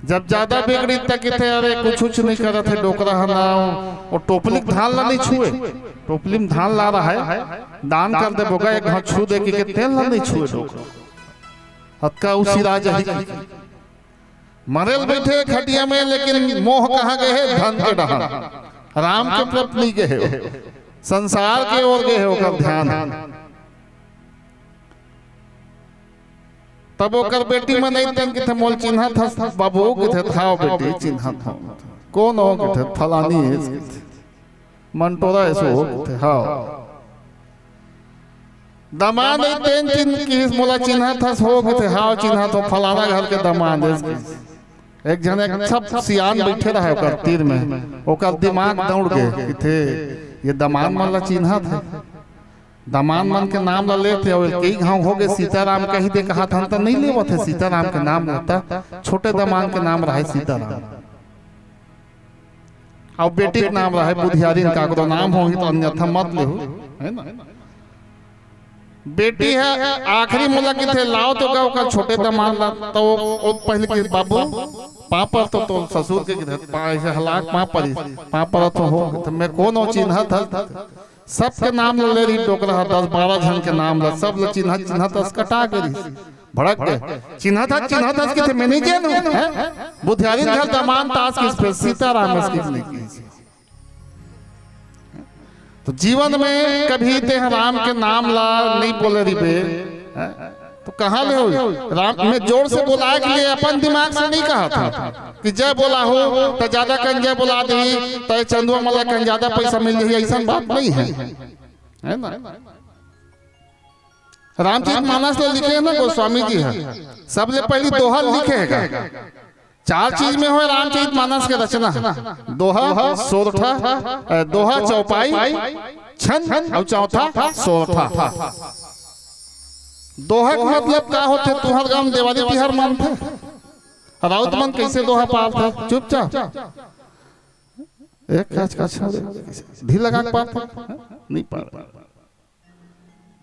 जब ज्यादा बिगड़ी त किथे अरे कुछ कुछ नहीं करत हे डोकरा ह ना, वो टोपली के धान ला नहीं छुए, टोपली में धान ला रहा है, दान कर दे बोगा एक हाथ छू दे के, के तेल ला नहीं छुए डोकरा। हतका उसी राज ही मरेल बैठे खटिया में, लेकिन मोह कहाँ गए है? धन के डहान। राम के प्रति नहीं गए हो, संसार के ओर गए हो ओकर ध्यान। तब ओकर बेटी मन अइतन किथे मोल चिन्हत हस बाबू, किथे थाव बेटी चिन्हत हो। कौन हो? किथे फलानी है किथे। मंटोरा ऐसो हो किथे, हाव। दमांद तेन चिन्ह किहिस मोला चिन्हत हस हो किथे, हाव चिन्हत हो, फलाना घर के दमांद एस किहिस। एक झन एक सब सियान बैठे रहे ओकर तीर में, ओकर दिमाग दौड़ गे किथे ये दमांद मन ला चिन्हत है। दमांद मन के नाम ला लेथे, अउ कई घाव हो गे सीताराम कही दे कहा था त नहीं लेवत है सीताराम के नाम ला। छोटे दमांद के नाम रहे सीताराम। अउ बेटी के नाम रहे बुधियारिन, काकरो नाम होही त अन्यथा मत लेहू, है ना? बेटी है आखिरी मोला किथे लाव तो का ओकर छोटे दमांद ला, तो वो, वो पहले के बाबू पाँव पर तो, तो ससुर के किथे पा-, ऐसे हलाक पाँव पर, पाँव पर तो हो, तो मैं कौन हो चिन्हत हस? सबके नाम ले रही डोकरा हा, दस बारह झन के नाम ला, सब ले चिन्हत चिन्हत अस कटा गे रही। भड़क गए। चिन्हत हस, चिन्हत हस किथे मैं नहीं जानू, हैं? बुधियारिन घर दमांद तास किस पे सीताराम अस किस नहीं किस। तो जीवन में कभी तेह राम के नाम ला नहीं बोले रिबे, हैं? तो कहाँ ले हो? राम में जोर से बोला के लिए अपन दिमाग से नहीं कहा था कि जय बोला हो तो ज्यादा कन जय बोला दी तो ये चंदुआ मला कन ज्यादा पैसा मिल जाही, ऐसा बात नहीं है, है ना? रामचरित मानस ला लिखे है ना गोस्वामी जी है, सबले पहली दोहा लिखे है। चार चीज में होय रामचरित मानस के रचना, दोहा, सोरठा, अ, दोहा, चौपाई, छंद अउ चौथा सोरठा। दोहा के मतलब का होथे? तुहर गांव देवारी तिहार मानथे? राउत मन कैसे दोहा पालथे? चुपचाप एक काज का अच्छा ढील लगा के पालथे, नहीं पाल।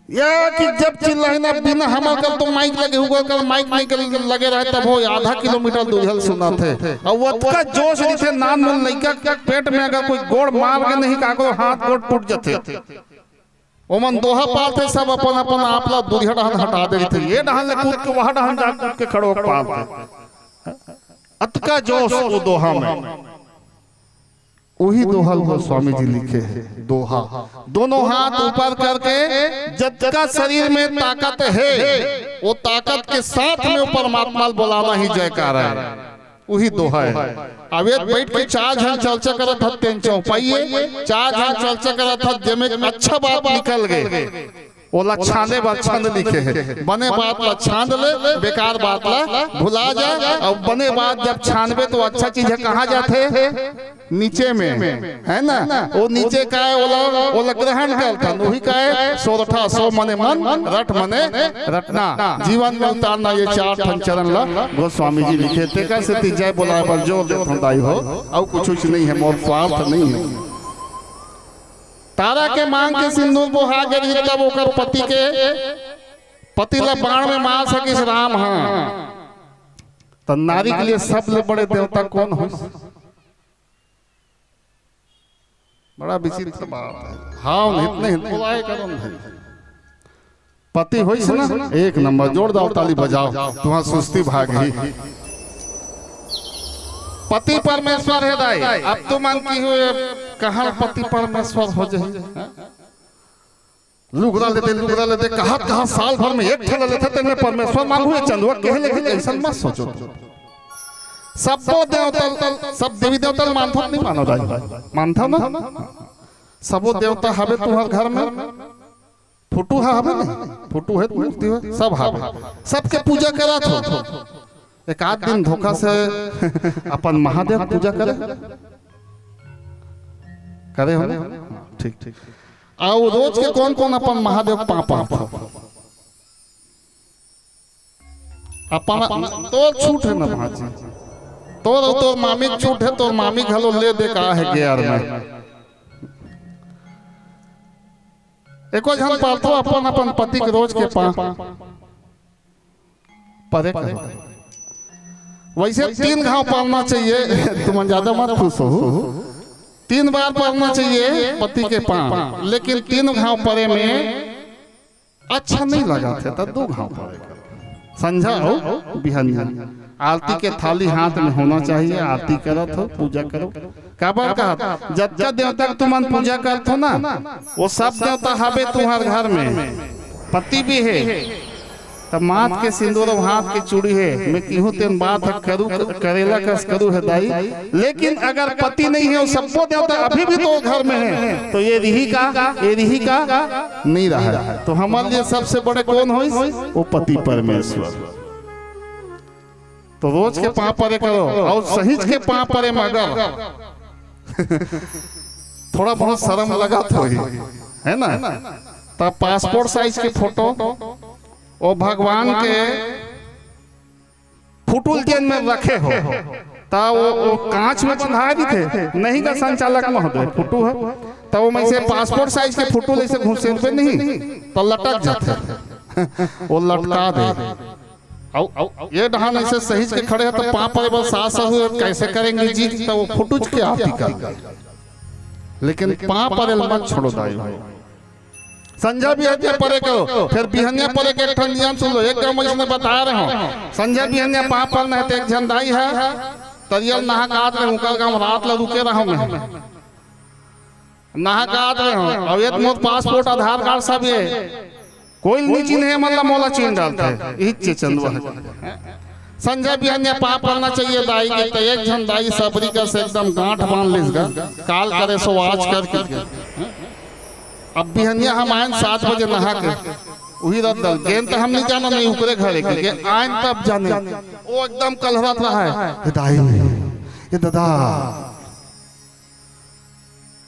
या कि जब चिल्लाही ना बिना हमर कर तो माइक लगे हुआ कर, माइक नहीं कर लगे रहे तब हो आधा किलोमीटर दूर हल सुनाथे। अउ ओतका जोश रहिथे नान मन लइका के पेट में अगर कोई गोड़ मार के नहीं काकरो हाथ गोड़ टूट जथे। ओमन दोहा पालथे सब अपन अपन आप ला दूरिहा डहन हटा दे रहिथे। ये डहन ले कूद के वहा डहन जा कूद के खड़ो पालथे। अतका जोश वो दोहा में। वही दोहा ल गोस्वामी जी लिखे हैं, दोहा। दोनों हाथ ऊपर करके जतका शरीर में ताकत है, वो ताकत के साथ में वो परमात्मा ल बोलाना ही जयकारा है। उही दोहा हे। अब ये बइठ के चार झन चर्चा करत हत तेन चौपाइये, चार झन चर्चा करत हत, जेमे अच्छा बात निकल गे, ओला छाने बर छंद लिखे हे। बने बात ला छांद ले, बेकार बात ला भुला जा। अब बने बात जब छानबे तो अच्छा चीज हे कहाँ जाथे? नीचे में, है ना? वो नीचे का हे, ओला, ओला ग्रहण करथन। उही का हे, सोरठा, सो मने मन, रट मने रटना। जीवन में उतारना, ये चार ठन चरण ला गोस्वामी जी लिखे। तेकर सेती जय बोलाय बर जोर देथन दाई हो, अउ कुछ, कुछ नहीं हे, मोर स्वार्थ नहीं हे। तारा के मांग के सिंदूर बोहा गे रिहिस, तब ओकर पति के, पति ला बाण में मार सकिस राम ह। त नारी के लिए सबले बड़े देवता कोन हो? बड़ा विचित्र बात हे। हाँ, हित नहीं, हित बोलाय करो नहीं। पति होइस ना, एक नंबर, जोरदार ताली बजाव, तुहां सुस्ती भागही। पति परमेश्वर हे दाई, अब तुमन किहू कहाँ पति परमेश्वर हो जाही? लुगरा ले दे, लुगरा ले दे, कहत, कहत साल भर में एक ठन लेथे, तेन में परमेश्वर मांगू, ये चंदुआ कहे ले, अइसन मत सोचो। सब्बो देवता, सब देवी देवता ल मानथव, नहीं मानव दाई? मानथव ना? सबो देवता हवे तुहर घर में, फोटो ह हवे ना, फोटो हे, मूर्ति हे, सब हवे, सबके पूजा करत हो। एक आध दिन धोखा से अपन महादेव पूजा करे, करे हो ना? ठीक, ठीक। अउ रोज के कोन कोन अपन महादेव पाँव परथव? अपन, तोर छूट हे ना भांची, तोर अउ तोर मामी के छूट हे, तोर मामी घलो ले दे का हे गेयर में। एको झन परथव अपन अपन पति के रोज के पाँव परे करो। वइसे तीन घांव परना चाहिए। तुमन ज्यादा मत खुश हो, तीन बार परना चाहिए पति के पाँव, लेकिन तीन घांव परे में अच्छा नहीं लगथे त दू घांव परे करो। संझा अउ बिहनिया आरती के थाली हाथ में होना चाहिए। आरती करत हो, पूजा करो। काबर कहत, जतका देवता के तुमन पूजा करथो ना, वो सब देवता हवे तुहर घर में, पति भी हे, त माथ के सिंदूर अउ हाथ के चूड़ी हे। मैं किहूं तेन बात ह करू, करेला कस करू हे दाई, लेकिन अगर पति नहीं हे, वो सब्बो देवता अभी भी तो घर में हे, तो ये रिही का, ये रिही का? नहीं रहा। तो हमर लिए सबसे बड़े कोन होइस? वो पति परमेश्वर। तो रोज के पाँव परे करो, अउ सहिज के पाँव परे म अगर थोड़ा बहुत शरम लगत होही, है ना, त पासपोर्ट साइज के फोटो, ओ भगवान के फोटो ल जेन में रखे हो, त वो, वो कांच में बंधाय दिथे, नहीं का संचालक महोदय, फोटो हे, त वो में से पासपोर्ट साइज के फोटो ल अइसे घुसेरबे नहीं, त लटक जाथे। वो लटका दे। अउ, अउ, ये डहान अइसे सहिज के खड़े हे, त पाँव परे बर सास ससुर कैसे करेंगे जी, त वो फुटुच के आरती कर दे। लेकिन पाँव परे ल मत छोड़ो दाई हो। संझा बिहनिया परे करो, फेर बिहनिया परे के एक ठन नियम सुन लो। एक गाँव में इसने बता रहे हो, संझा बिहनिया पाँव परना हे, त एक झन दाई हे, तरिया ल नहा के आत रहे, उनकर गाँव रात ल रुके रहो मैं। नहा के आत रहे हो, अब ये मोर पासपोर्ट, आधार कार्ड सब ये, कोई ल नहीं चिन्हे, मतलब मोला चिन्ह डालथे, इही चे चंदवा हे। संझा बिहनिया पाँव परना चाहिए दाई के, त एक झन दाई सबरी कस एकदम गांठ बांध लिस गा, काल करे सो आज कर के। अब बिहनिया हम आयन सात बजे नहा के, उही रद्दल गेन त हम नहीं जाना, नहीं उकरे घरे के, के आयन तब जाने। वो एकदम कलहरत रहा हे, "ए दाई, ए दादा।"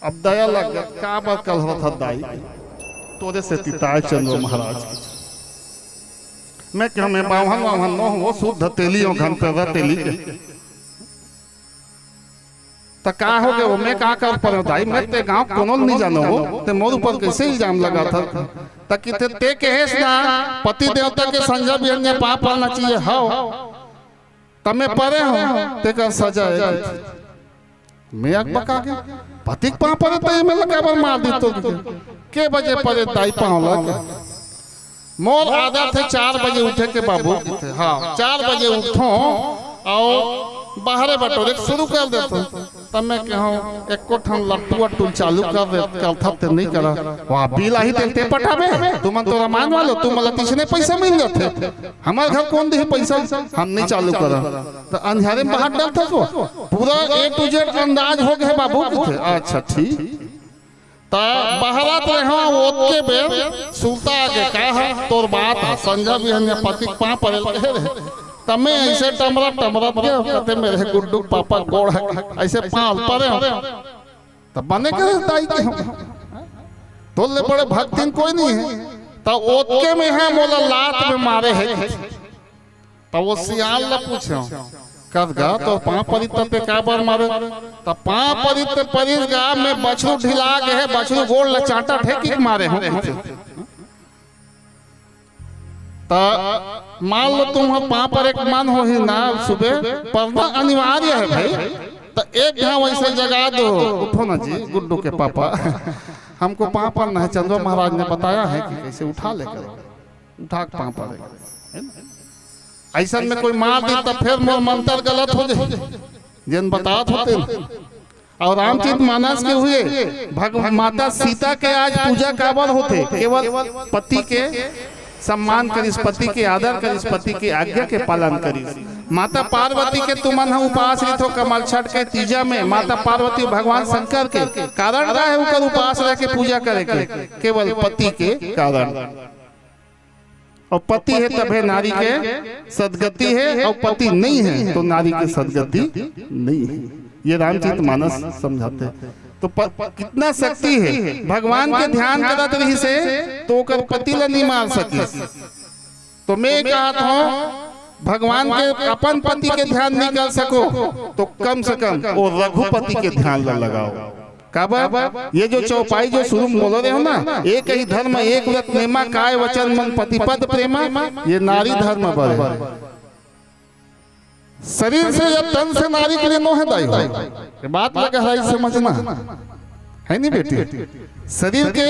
अब दया लग गे, "काबर कलहरत हस दाई?" "तोरे सेती त आय चंदो महाराज।" मैं कहेंव, "मैं बाम्हन वाम्हन नो हंव, वो शुद्ध तेली हो, घनपेरा तेली के।" "त का हो गे, वो मैं का कर परेंव दाई? मैं ते गांव कोनो ल नहीं जानों, वो ते मोर ऊपर कैसे इल्जाम लगाथस?" त किथे ते कहेस ना, पति देवता के संझा बिहनिया पाँव परना चाहिए, हव। त मैं परे हंव, तेकर सजा हे। मैं अकबका गे, पति के पाँव परे त ये मैं ल काबर मार दिस तो? "के बजे परे दाई पाँव ला?" "मोर आदत हे चार बजे उठे के बाबू।" "हाँ, चार बजे उठथों अउ बाहरे बटोरे के शुरू कर देथों।" तब मैं कहूँ, एको ठन लट्टू अट्टू चालू कर दे, करथस ते नहीं करा। वाह, बिल आही तेल ते पटाबे, तुमन तो रामायण वालो, तुमन ला तिसने पैसा मिल जाथे। हमर घर कौन दिही पैसा, हम नहीं चालू करा। तो अंधियारे में बाहर डरथस वो। पूरा A to Z अंदाज हो गए बाबू, कथे, अच्छा ठीक। त बहरत रेहेंव, ओतके बेर सुरता आगे, का हे तोर बात हे, संझा बिहनिया पति के पाँव परे ल कहे रहे। त मैं अइसे टमरत टमरत गेंव, कथे, "मेरे गुड्डू के पापा गोड़ हे," अइसे पाँव ल परेंव। त बने करे दाई के हम, तोर ले बड़े भक्तिन कोई नहीं हे। त ओतके में हे मोला लात में मारे हे। त वो सियान ल पूछेंव, "कस गा, तोर पाँव परिस त ते काबर मारे?" त, "पाँव परिस त परिस गा, मैं बछरू ढिला गे हे, बछरू गोड़ ल चाटत हे कि मारे हों।" त मान लो तुम्हर पाँव परे के मन होही ना, सुबह परना अनिवार्य हे भाई, त एक घांव अइसे जगा दो, "उठो ना जी, गुड्डू के पापा, हमको पाँव परना हे, चंद्रमा महाराज ने बताया है कि कैसे उठा लेकर आओ।" उठा के पाँव परे, हे ना? अइसन में कोई मार दिही त फेर मोर मंतर गलत हो जाही, जेन बतात हों तेन। अउ रामचरित मानस के हुए भग-, माता सीता के आज पूजा काबर होथे? केवल पति के सम्मान करिस, पति के आदर करिस, पति के आज्ञा के पालन करिस। माता पार्वती के तुमन ह उपास रहिथो कमल छठ के तीजा में, माता पार्वती भगवान शंकर के कारण का हे उनकर उपास रह के पूजा करे के? केवल पति के कारण। अउ पति हे तभे नारी के सदगति हे, अउ पति नहीं हे तो नारी के सदगति नहीं हे। ये रामचरित मानस समझाथे। तो प-, कितना शक्ति हे, भगवान के ध्यान करत रहिस हे तो ओकर पति ला नहीं मार सकिस। तो मैं कहत हों, भगवान के अपन पति के ध्यान नहीं कर सको तो कम से कम वो रघुपति के ध्यान ला लगाओ। काबर? ये जो चौपाई जो शुरू में बोले रहे हो ना, एक ही धर्म, एक व्रत नेमा, काय वचन मन पति पद प्रेमा, ये नारी धर्म बर हे। शरीर से या तन से नारी के लिए नो हे दाई हो। ये बात ला गहराई से समझना हे नहीं बेटी? शरीर के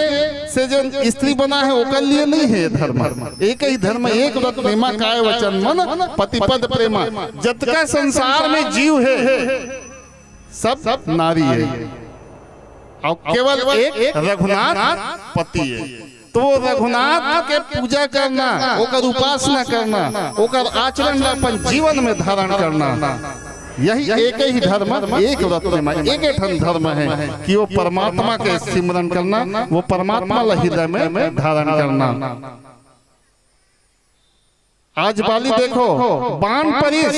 से जो स्त्री बना हे ओकर लिए नहीं हे ये धर्म। एक ही धर्म, एक व्रत नेमा, काय वचन मन पति पद प्रेमा। जतका संसार में जीव हे सब नारी हे, अउ केवल एक रघुनाथ पति हे। तो वो रघुनाथ के पूजा करना, ओकर उपासना करना, ओकर आचरण ला अपन जीवन में धारण करना, यही एक ही धर्म, एक व्रत में एक ठन धर्म हे कि वो परमात्मा के सिमरन करना, वो परमात्मा ला हृदय में धारण करना। आज बाली देखो, बान परिस,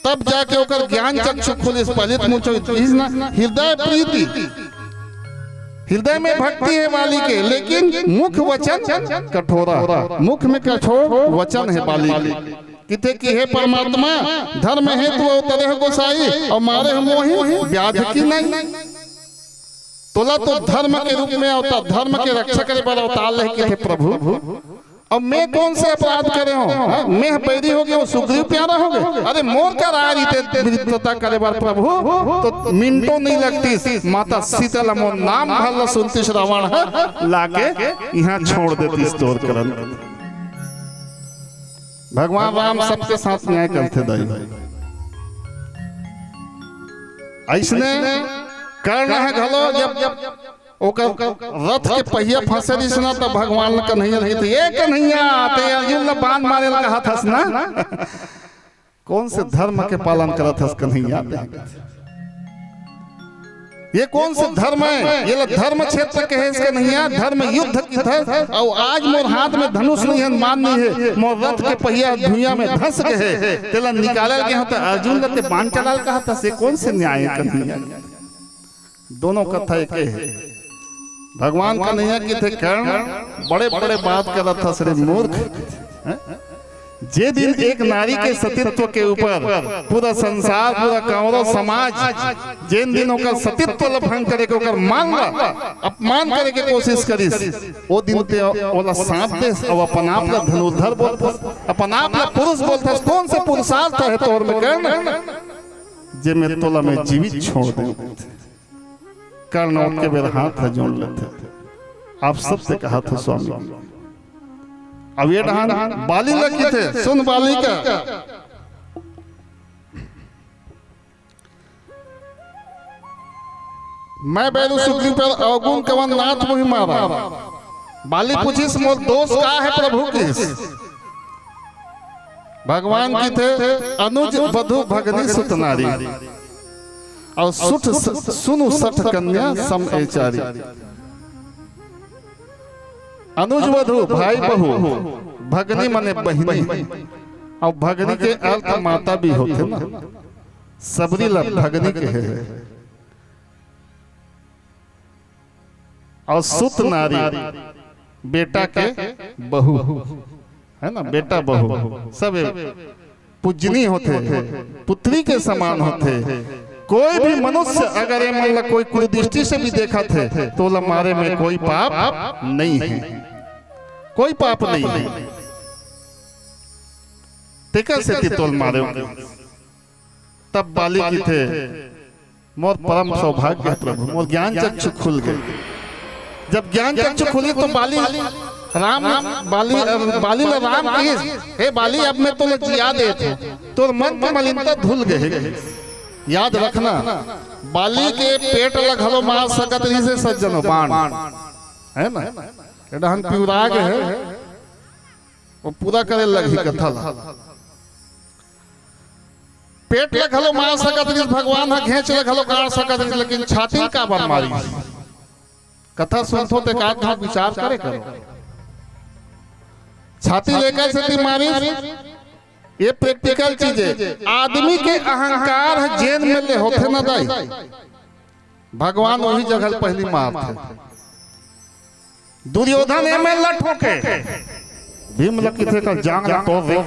तब जाके ओकर ज्ञान चक्षु खुलिस, पहले तो मुझे इतना हृदय प्रीति, हृदय में भक्ति हे बाली के, लेकिन मुख वचन कठोरा, मुख में कठोर वचन हे बाली के। किथे कि हे परमात्मा, धर्म हेतु अवतरे हो गोसाई, अउ मारे हो मोहि व्याध कीन्है। तोला तो धर्म के रूप में अवतार, धर्म के रक्षा करे बर अवतार ले किथे प्रभु। अब मैं कौन से अपराध करे हों? हाँ, मैं बैरी हो गे, वो सुग्रीव प्यारा हो गे। अरे मोर का राय रीते मित्रता करे बर प्रभु, तो मिनटों नहीं लगतिस। माता सीता ला मोर नाम भर ला सुनतिस रावण ह, लाके इहाँ छोड़ देतिस तोर करन। भगवान राम सबके साथ न्याय करथे दाई। अइसने कर्ण ह घलो जब ओकर रथ के पहिया फंसे रहिस ना, त भगवान ल कन्हैया ल कहिथे, "ए कन्हैया, ते अर्जुन ल बाण मारे ल कहत हस ना?" कौन से धर्म के पालन करत हस कन्हैया? ये कौन से धर्म हे? ये ला धर्म क्षेत्र कहेस कन्हैया, धर्म युद्ध की धर। अउ आज मोर हाथ में धनुष नहीं हे, बाण नहीं हे, मोर रथ के पहिया भुइयां में धंस गे हे, तेला निकाले ल गे हों त अर्जुन ला ते बाण चलाए ल कहत हस, ये कौन से न्याय हे कन्हैया? दोनों कथा एके हे। भगवान कन्हैया किथे, "कर्ण, बड़े बड़े बात करत हस रे मूर्ख।" हैं? जे दिन एक नारी के सतीत्व के ऊपर पूरा संसार, पूरा कांवरो समाज, जेन दिन ओकर सतीत्व ल भंग करे के, ओकर मान ल अपमान करे के कोशिश करिस, ओ दिन ते ओला साँप देस अउ अपन आप ल धनुर्धर बोलथस, अपन आप ल पुरुष बोलथस। कौन से पुरुषार्थ हे तोर में कर्ण, जे मैं तोला मैं जीवित छोड़ देंव? कर्ण ओतके बेर हाथ ला जोड़ लेथे, "आप सत्य कहत हो स्वामी।" अब ये डहान बाली ला किथे, "सुन बालिका, मैं बैरू सुग्रीव पर अवगुण कवन नाथ मोहि मारा। बाली पूछिस, "मोर दोष का हे प्रभु?" कहिस। भगवान कहिथे, "अनुज वधु भगनी सुत नारी, अउ सुठ स-, सुनु सठ कन्या सम ए चारी।" अनुज वधु, भाई बहू, भगनी मने बहिनी, अउ भगनी के अर्थ माता भी होथे ना, सबरी ला भगनी कहे हे। अउ सुत नारी, बेटा के बहू, हे ना, बेटा बहू सब पूजनीय होथे, पुत्री के समान होथे। कोई भी मनुष्य अगर ये मन ला कोई कुदृष्टि से भी देखत हे, तो ओला मारे में कोई पाप नहीं हे, कोई पाप नहीं हे। तेकर सेती तोल मारे। तब बाली कहिथे, "मोर परम सौभाग्य हे प्रभु, मोर ज्ञान चक्षु खुल गे।" जब ज्ञान चक्षु खुली तो बाली, राम, बाली, बाली ला राम कहिस, "हे बाली, अब मैं तोला जिया देत हूँ, तोर मन के मलिनता धुल गे हे।" याद रखना, बाली के पेट ला घलो मार सकत रहिस हे सज्जनो, बाण, हे ना? ए डहन पिवरा गे हे, वो पूरा करे लगही कथा ला। पेट ला घलो मार सकत रहिस, भगवान ह घेंच ला घलो काट सकत रहिस, लेकिन छाती ला काबर मारिस? कथा सुनथो ते का घाव विचार करे करो। छाती ला एकर सेती मारिस, ये practical चीज हे। आदमी के अहंकार ह जेन में ले होथे ना दाई, भगवान वही जगह पहली मारथे। दुर्योधन एमे ल ठोके, भीम ल किथे कर जांग ल तोड़ दे।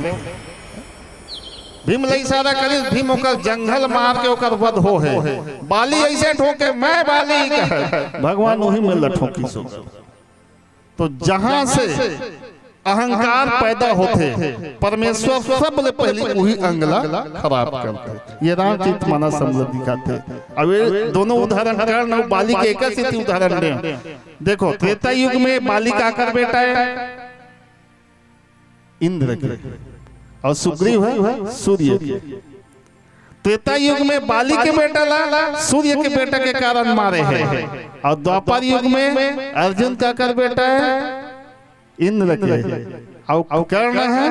भीम ल इशारा करिस, भीम ओकर जंघल मार के ओकर वध हो हे। बाली ऐसे ठोके, "मैं बाली" कहे, भगवान वही में ल ठोकिस। तो जहां से अहंकार पैदा होथे, परमेश्वर सबले पहली उही अंग ला खराब करथे। ये रामचरित मानस हमला दिखाथे। अब ये दोनों उदाहरण कर्ण अउ बाली के एक सेती उदाहरण दे। देखो, त्रेता युग में बाली काकर बेटा हे? इंद्र के। अउ सुग्रीव हे सूर्य के। त्रेता युग में बाली के बेटा ला सूर्य के बेटा के कारण मारे हे, अउ द्वापर युग में अर्जुन काकर बेटा हे? इंद्र के। अउ कर्ण हे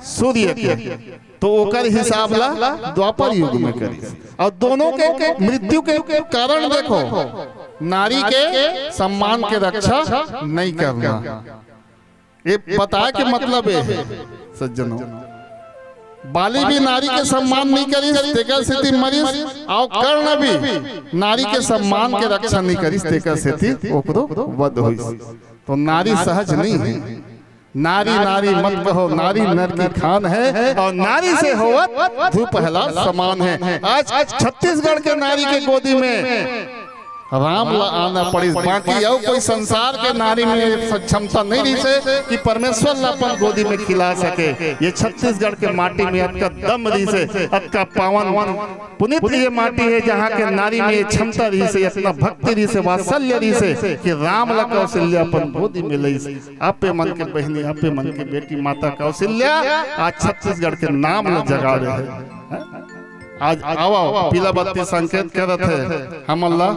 सूर्य के, तो ओकर हिसाब ला द्वापर युग में करिस। अउ दोनों के मृत्यु के कारण देखो, नारी के सम्मान के रक्षा नहीं करना। ये बताए के मतलब ये हे, सज्जनों, बाली भी नारी के सम्मान नहीं करिस, तेकर सेती मरिस, अउ कर्ण भी नारी के सम्मान के रक्षा नहीं करिस, तेकर सेती ओकरो वध होइस। तो नारी सहज नहीं हे। नारी नारी मत कहो, नारी नर की खान है, और नारी से होवत ध्रुव पहला समान है। आज छत्तीसगढ़ के नारी के गोदी में राम ला आना पड़िस, बाकी अउ कोई संसार के नारी में क्षमता नहीं रहिस हे कि परमेश्वर ला अपन गोदी में खिला सके। ये छत्तीसगढ़ के माटी में अतका दम रहिस हे, अतका पावन पुनीत ये माटी हे, जहाँ के नारी में ये क्षमता रहिस हे, इतना भक्ति रहिस हे, वात्सल्य रहिस हे कि राम ला कौशल्या अपन गोदी में लइस। आपे मन के बहिनी, आपे मन के बेटी माता कौशल्या आज छत्तीसगढ़ के नाम ला जगा रहे हे। आज आवा, पीला बत्ती संकेत करत हे, हमन ला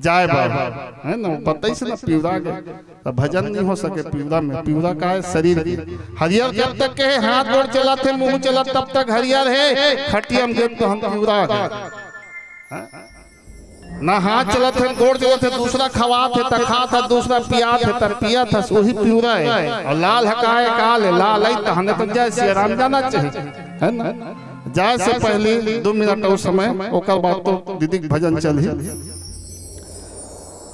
जाए बर, हे ना? बताइस ना, पिवरा गे, त भजन नहीं हो सके पिवरा में। पिवरा का हे? शरीर के। हरियर जब तक के हे, हाथ गोड़ चलत हे, मुंह चलत, तब तक हरियर हे। खटिया में गे त हम पिवरा गे। ना हाथ चलत हे, गोड़ चलत हे, दूसरा खवात हे त खात हे, दूसरा पियात हे त पियत हे, वही पिवरा हे। अउ लाल ह का हे? काल हे, लाल हे तहने तो जय सिया राम जाना चाहिए, हे ना? जाए से पहली दो मिनट अउ समय, ओकर बाद तो दीदी के भजन चलही।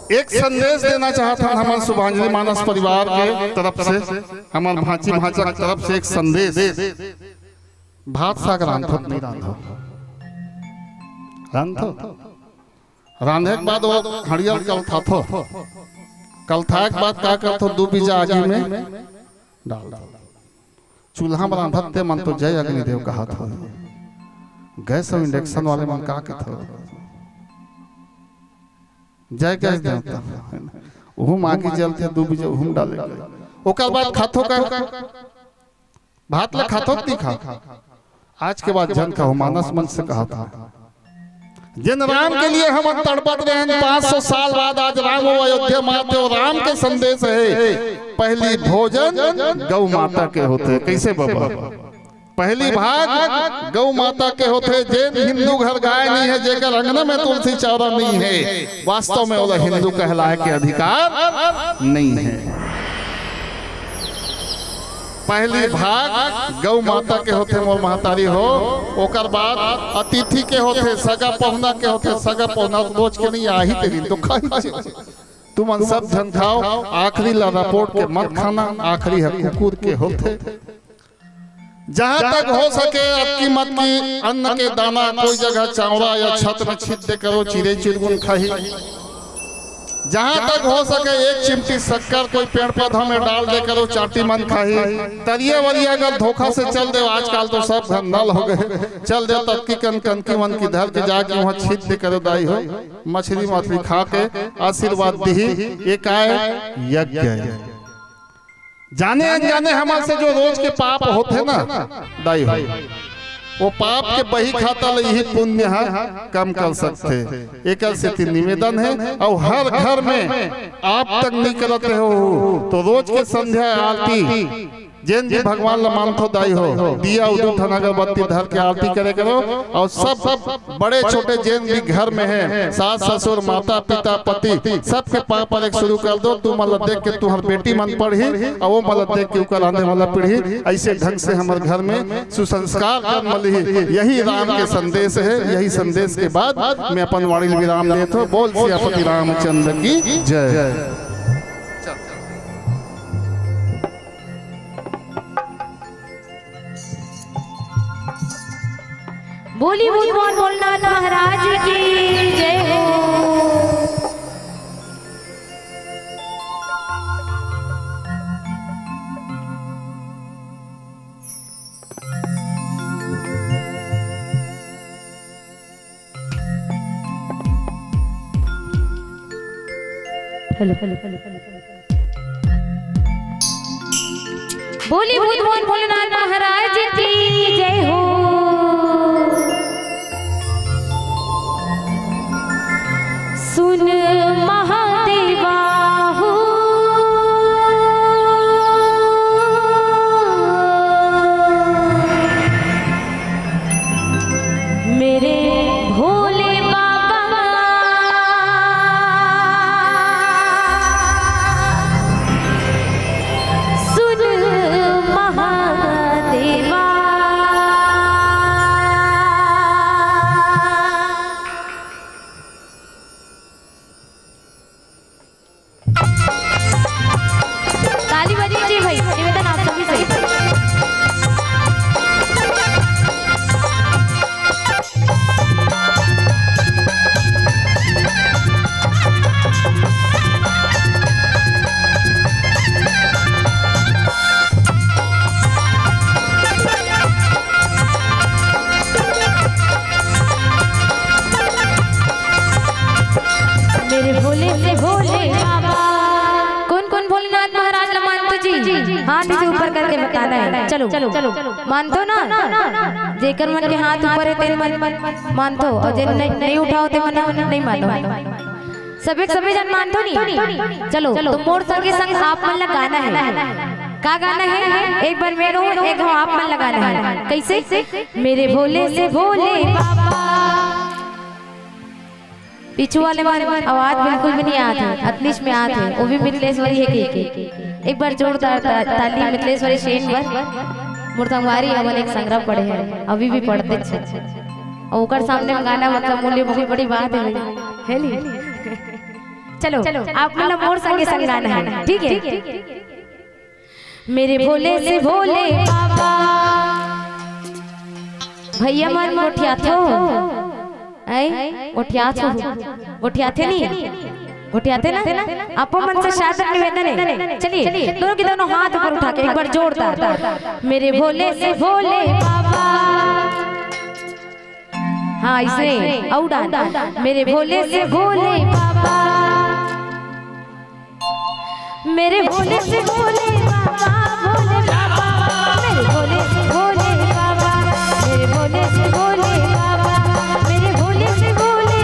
एक संदेश देना चाहत हन हमन शुभांजलि मानस परिवार के तरफ से, हमन भांची भांचा के तरफ से एक संदेश। भात साग रांधत नहीं रांधो, रांधो। रांधे के बाद वो हड़िया ल कलथाथो, कलथाए के बाद का करथो? दू बीजा आगी में डाल दो। चूल्हा में रांधत ते मन तो जय अग्निदेव कहत हो, गैस अउ इंडक्शन वाले मन का कहत हो? जय गैस देवता। उहू में आगी जलथे, दू बीजा उहू में डाले। ओकर बाद खाथो का? भात ला खाथो कि नहीं खाओ? आज के बाद झन खाओ, मानस मन से कहत हो। जिन राम के लिए हम तड़पत रहे हैं, पाँच सौ साल बाद आज राम वो अयोध्या माते, वो राम के संदेश है, पहली भोजन गौ माता के होथे। कैसे बाबा? पहली भाग गौ माता के होथे। जेन हिंदू घर गाय नहीं है, जेकर अंगना में तुलसी चौरा नहीं है, वास्तव में ओला हिंदू कहलाए के अधिकार नहीं है। पहली भाग गौ माता के होथे, मोर महतारी हो। ओकर बाद अतिथि के होथे, सगा पहुना के होथे। सगा पहुना रोज के नहीं, आही तेरी तो खाही। तुमन सब झन खाओ, आखिरी ला रिपोर्ट के मत खाना, आखिरी ह कुकुर के होथे। जहां तक हो सके, अक्की मक्की अन्न के दाना कोई जगह चावड़ा या छत में छीट दे करो, चिड़ै चिरगुन खाही। जहां तक हो सके, एक चिमटी शक्कर कोई पेड़ पौधा में डाल दे करो, चाटी मन खाही। तरिया वरिया अगर धोखा से चल दे, आजकल तो सब घर नल हो गए, चल दे ततकी कन कनकी मन की धर के जाके वहां छीट दे करो दाई हो, मछली मछली खा के आशीर्वाद दीही। ये काय? यज्ञ है। जाने अनजाने हमर से जो रोज के पाप होथे ना दाई हो, वो पाप के बही खाता ले यही पुण्य ह कम कर सकथे। एकर सेती निवेदन है, और हर घर में आप तक नहीं करत रहे हो तो रोज के संध्या आरती, जेन भी भगवान ला मानथो दाई हो, दिया उदू धन अगरबत्ती धर के आरती करे करो, और सब बड़े छोटे जेन भी घर में है, सास ससुर, माता पिता, पति, सबके पाँव परे के शुरू कर दो। तू मन ला देख के तुहर बेटी मन पढ़ही, और वो मन ला देख के उकर आने वाला पीढ़ी। ऐसे ढंग से हमर घर में सुसंस्कार जन्म लिही। यही राम के संदेश है। यही संदेश के बाद मैं अपन वाणी ल विराम देत हो। बोल सियापति रामचंद्र की जय। बोली भगवान भोलेनाथ महाराज की जय हो। Hello, hello, hello, hello. बोली भगवान भोलेनाथ महाराज की जय हो। सुन महादेवा हो, मेरे भोले बाबा, सुन महादेवा। ताली बजाइए जी भाई, निवेदन आप सभी से। मेरे भोले से भोले बाबा। कौन कौन भोलेनाथ महाराज ला मानथो जी? हाथ इसे ऊपर करके बताना है। चलो, मानथो ना? जेकर मन के हाथ ऊपर है, तेन मन मानथो, और जेन नहीं, नहीं उठाओ, ते मन नहीं मानो। सबे, सबे जन मानथो नहीं? चलो, तो मोर संगे संग आप मन ला गाना है। का गाना है? एक बार मैं गाऊं, एक घाव आप मन ला गाना है। कैसे? मेरे भोले से भोले बाबा। पीछू वाले मन आवाज बिल्कुल भी नहीं आत हे, अतनीच में आत हे, वो भी मिथलेश्वरी हे कहिके। एक बार जोरदार ता-, ताली मिथलेश्वरी सेन बर। मोर संगवारी हमन एक संघरा पढ़े हे, अभी भी पढ़तेच हे। और ओकर सामने में गाना, मतलब, मूल्य बहुत बड़ी बात है भाई, है नी? चलो, आप मन ला मोर संगे संग गाना है, ठीक है? मेरे भोले से भोले बाबा। भैया मन गोठियाथो, ऐ गोठियाथो, गोठियाथे नहीं, गोठियाथे ना? आपो मन से सादर निवेदन है। चलिए, दोनों के दोनों हाथ ऊपर उठा के एक बार जोरदार। मेरे भोले से भोले बाबा। हाँ, इसने अउ डाल। मेरे भोले से भोले बाबा, मेरे भोले से भोले बाबा, भोले बाबा, मेरे भोले से भोले बाबा, मेरे भोले से भोले बाबा, मेरे भोले से भोले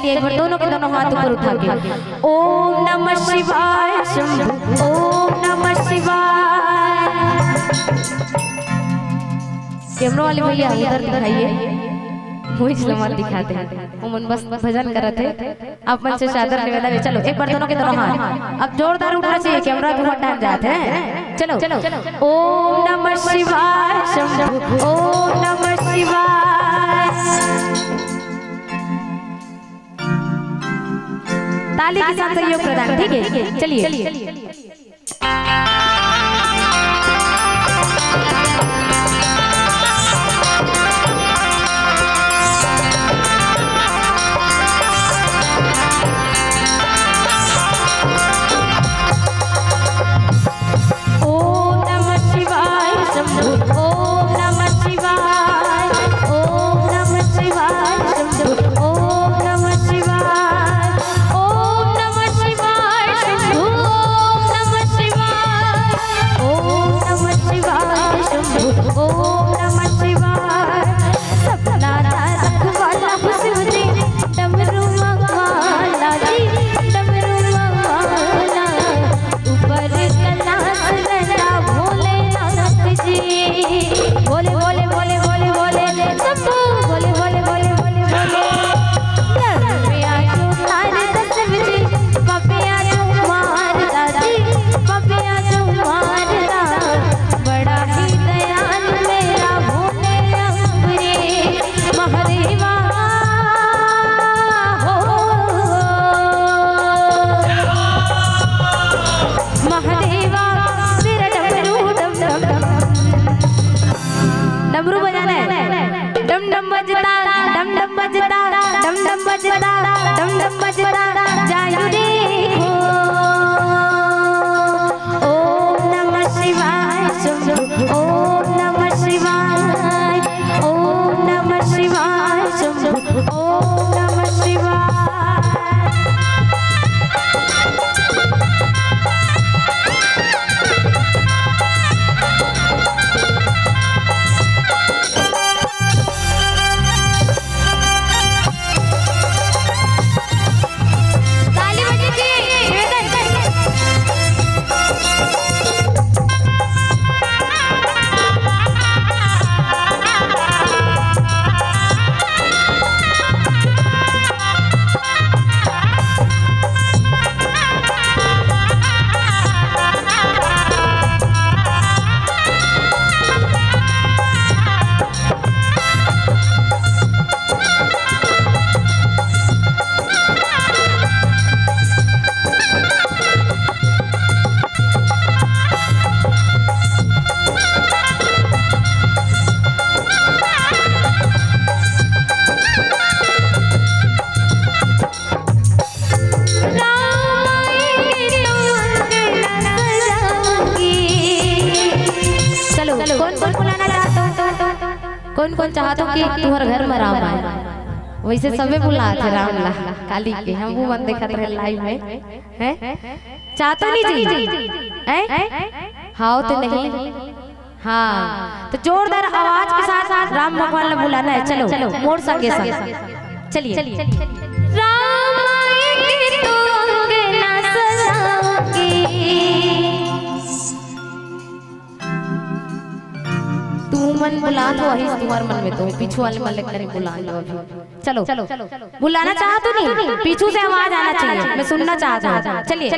एक बार दोनों के दोनों हाथ ऊपर उठा के, ओम नमः शिवाय शंभू, ओम नमः शिवाय। कैमरा वाले भैया उधर दिखाइए, मुझे मत दिखाते हैं, वो मन बस भजन करत है। आप मन से सादर निवेदन है, चलो एक बार दोनों के दोनों हाथ, अब जोरदार उठना चाहिए, कैमरा भी हटान जाते हैं। चलो, ओम नमः शिवाय शंभू, ओम नमः शिवाय। ताली के साथ सहयोग प्रदान, ठीक है, चलिए। ओम नमः शिवाय शंभू, ओम नमः शिवाय, ओम नमः शिवाय शंभू, ओम नमः शिवाय, ओम नमः शिवाय शंभू, ओम नमः शिवाय, ओम नमः शिवाय शंभू, ओम नमः शिवाय। सपना तारक वाला हुस्न दे, डमरू वाला जी, डमरू वाला। ऊपर कैलाश लहरा भोलेनाथ जी। भोले, भोले, भोले, भोले, भोले, शंभू। भोले, भोले, भोले, भोले, भोले। घर में आजो तार दसम जी, पपिया जो मारदा जी, पपिया जो मारदा। बड़ा ही दयाल मेरा भोले अम्बरीश। महादेवा हो, महादेवा, मेरा डमरू डम डम डम। डमरू बजाना है। डम डम बजता, डम डम बजता, डम डम बजता, डम डम बजता, जायू रे हो। ओम नमः शिवाय शंभू, ओम नमः शिवाय, ओम नमः शिवाय शंभू, ओम नमः शिवाय। ताली बजनी चाहिए, निवेदन। चलो, कौन कौन बुलाना चाहत हो? कौन कौन चाहत हो कि तुहर घर में राम आए? वैसे सबे बुलात हे राम ला, काली के हम वो मन देखत रहे लाइव में, हैं? चाहत हो नहीं जी? हैं? हाँ तो नहीं? हाँ, तो जोरदार आवाज के साथ साथ राम भगवान ला बुलाना है। चलो, मोर संगे संग, चलिए। राम आएंगे तो अंगना सजाओगे। तू मन बुलात हो, अहिस तुहर मन में तो पीछू वाले मन ले करी बुला लो अभी। चलो, बुलाना चाहत हो नहीं? पीछू से आवाज आना चाहिए, मैं सुनना चाहत हूँ। चलिए।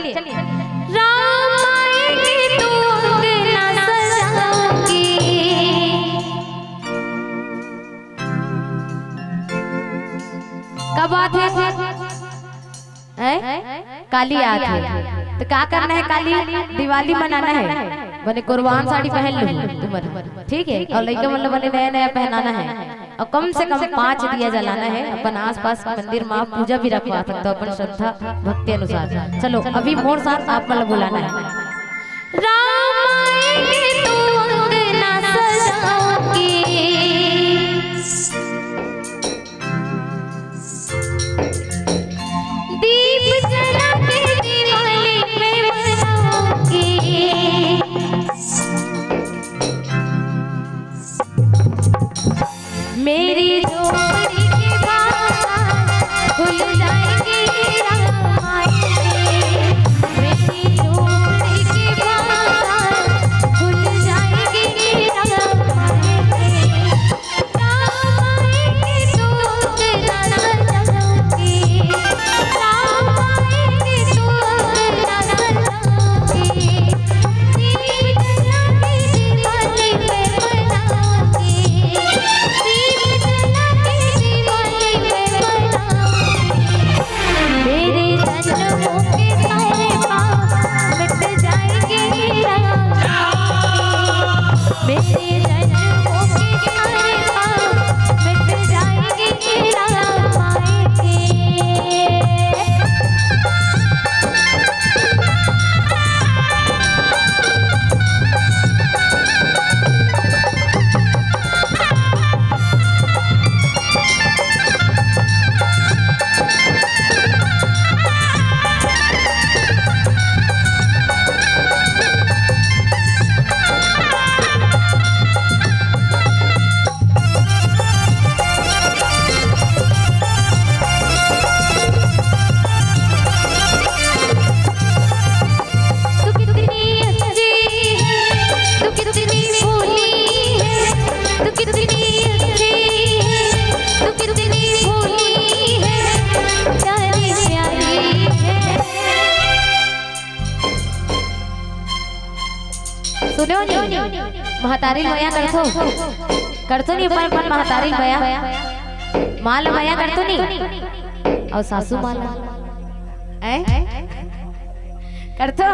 राम आएंगे तो अंगना सजाओगे। का बात है? हैं? काली आत हे, तो का करना है? काली दिवाली मनाना है, बने कुर्बान साड़ी पहन लो तुमन, ठीक है? और लइका मन ल बने नया नया पहनाना है, और कम से कम पाँच दिया जलाना है, अपन आसपास के मंदिर में पूजा भी रखवा सकते हो अपन श्रद्धा भक्ति अनुसार। चलो, अभी मोर साथ आप मन ल बुलाना है। राम आएंगे तो अंगना सजाओगे। दीप जला के दिवाली में मनाओगे। मेरी जोड़ी के बाहर खुल जाएगी रामायण, मेरी जोड़ी की बात खुल जाएगी रामायण। रामायण तो राजा की, रामायण तो राजा की। सुनो नी, महतारी मया करथो, करथो नी अपन, अपन महतारी मया, माँ ल मया करथो नी, अउ सासू माँ ल, ऐ? करथो?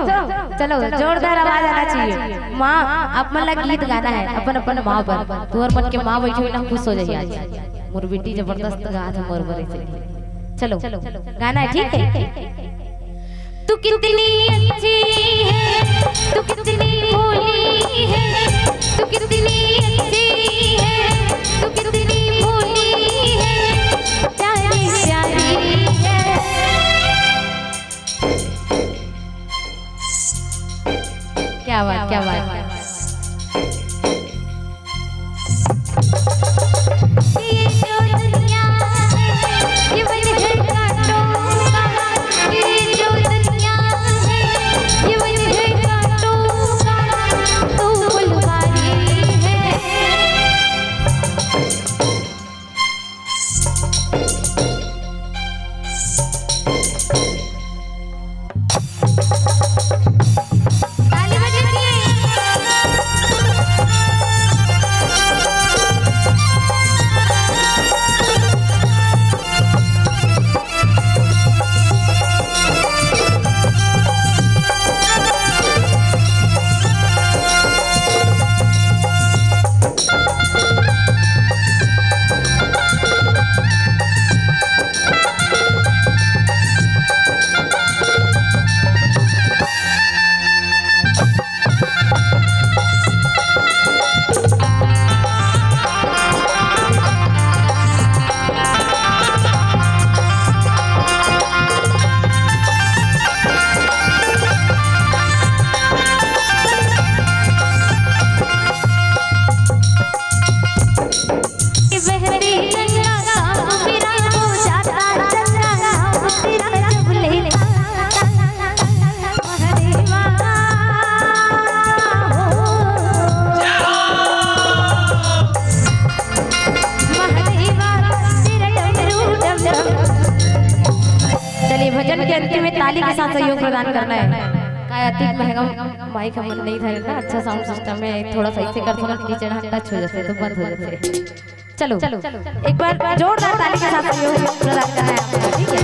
चलो, जोरदार आवाज आना चाहिए। माँ, आप मन ला गीत गाना है, अपन, अपन माँ बर। तुहर मन के माँ बैठी हुई ना, खुश हो जाही आज। मोर बेटी जबरदस्त गात हे मोर बर, इसीलिए। चलो, गाना है, ठीक है? तू कितनी अच्छी है, तू कितनी भोली है, तू कितनी अच्छी है, तू कितनी भोली है, प्यारी प्यारी है। क्या बात, क्या बात। ये जो दुनिया है, ये वही है कांटों का, ये जो दुनिया है, ये वही है कांटों का, तू फुलवारी है। चलिए, भजन के अंतिम में ताली के साथ सहयोग प्रदान करना है। काय अतिक महंगा माइक हमन नहीं धरे ना, अच्छा साउंड सिस्टम है, थोड़ा सा इसे कर, थोड़ा नीचे टच हो जाते तो बंद हो जाते। चलो, एक बार जोरदार ताली के साथ सहयोग प्रदान करना है आपका, ठीक है?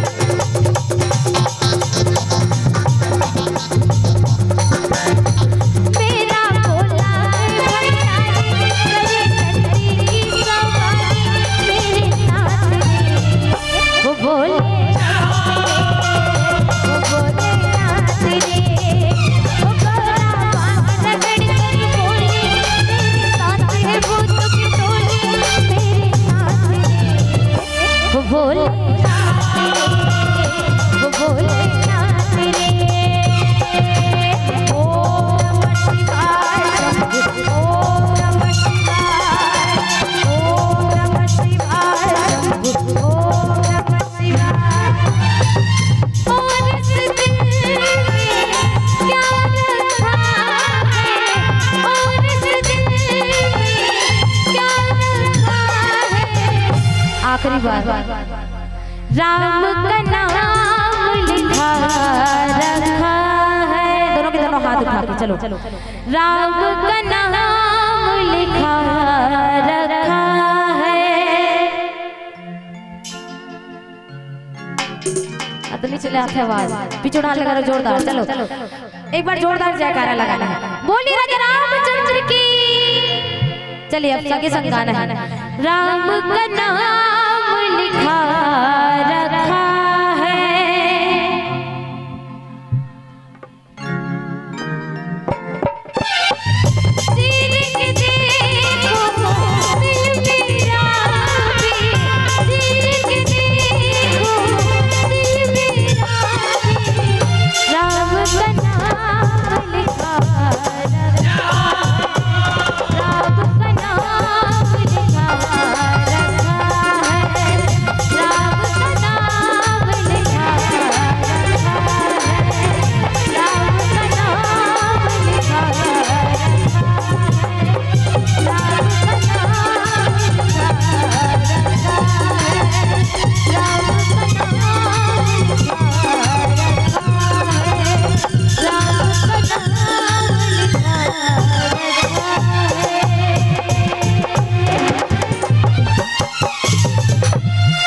आखिरी बार। राम का नाम लिखा रखा है। दोनों के दोनों हाथ उठा के चलो। राम का नाम लिखा रखा है। अतनी चले आथे आवाज। पिछुड़ा लगा रहो जोरदार। चलो, एक बार जोरदार जयकारा लगाना है। बोलिए राजा रामचंद्र की। चलिए, अब संगे संग गाना है। राम का नाम लिखा रखा है।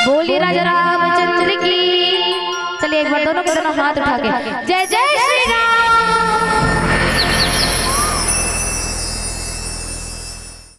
बोलिए राजा रामचंद्र की। चलिए, एक बार दोनों के दोनों हाथ उठा के, जय जय श्री राम।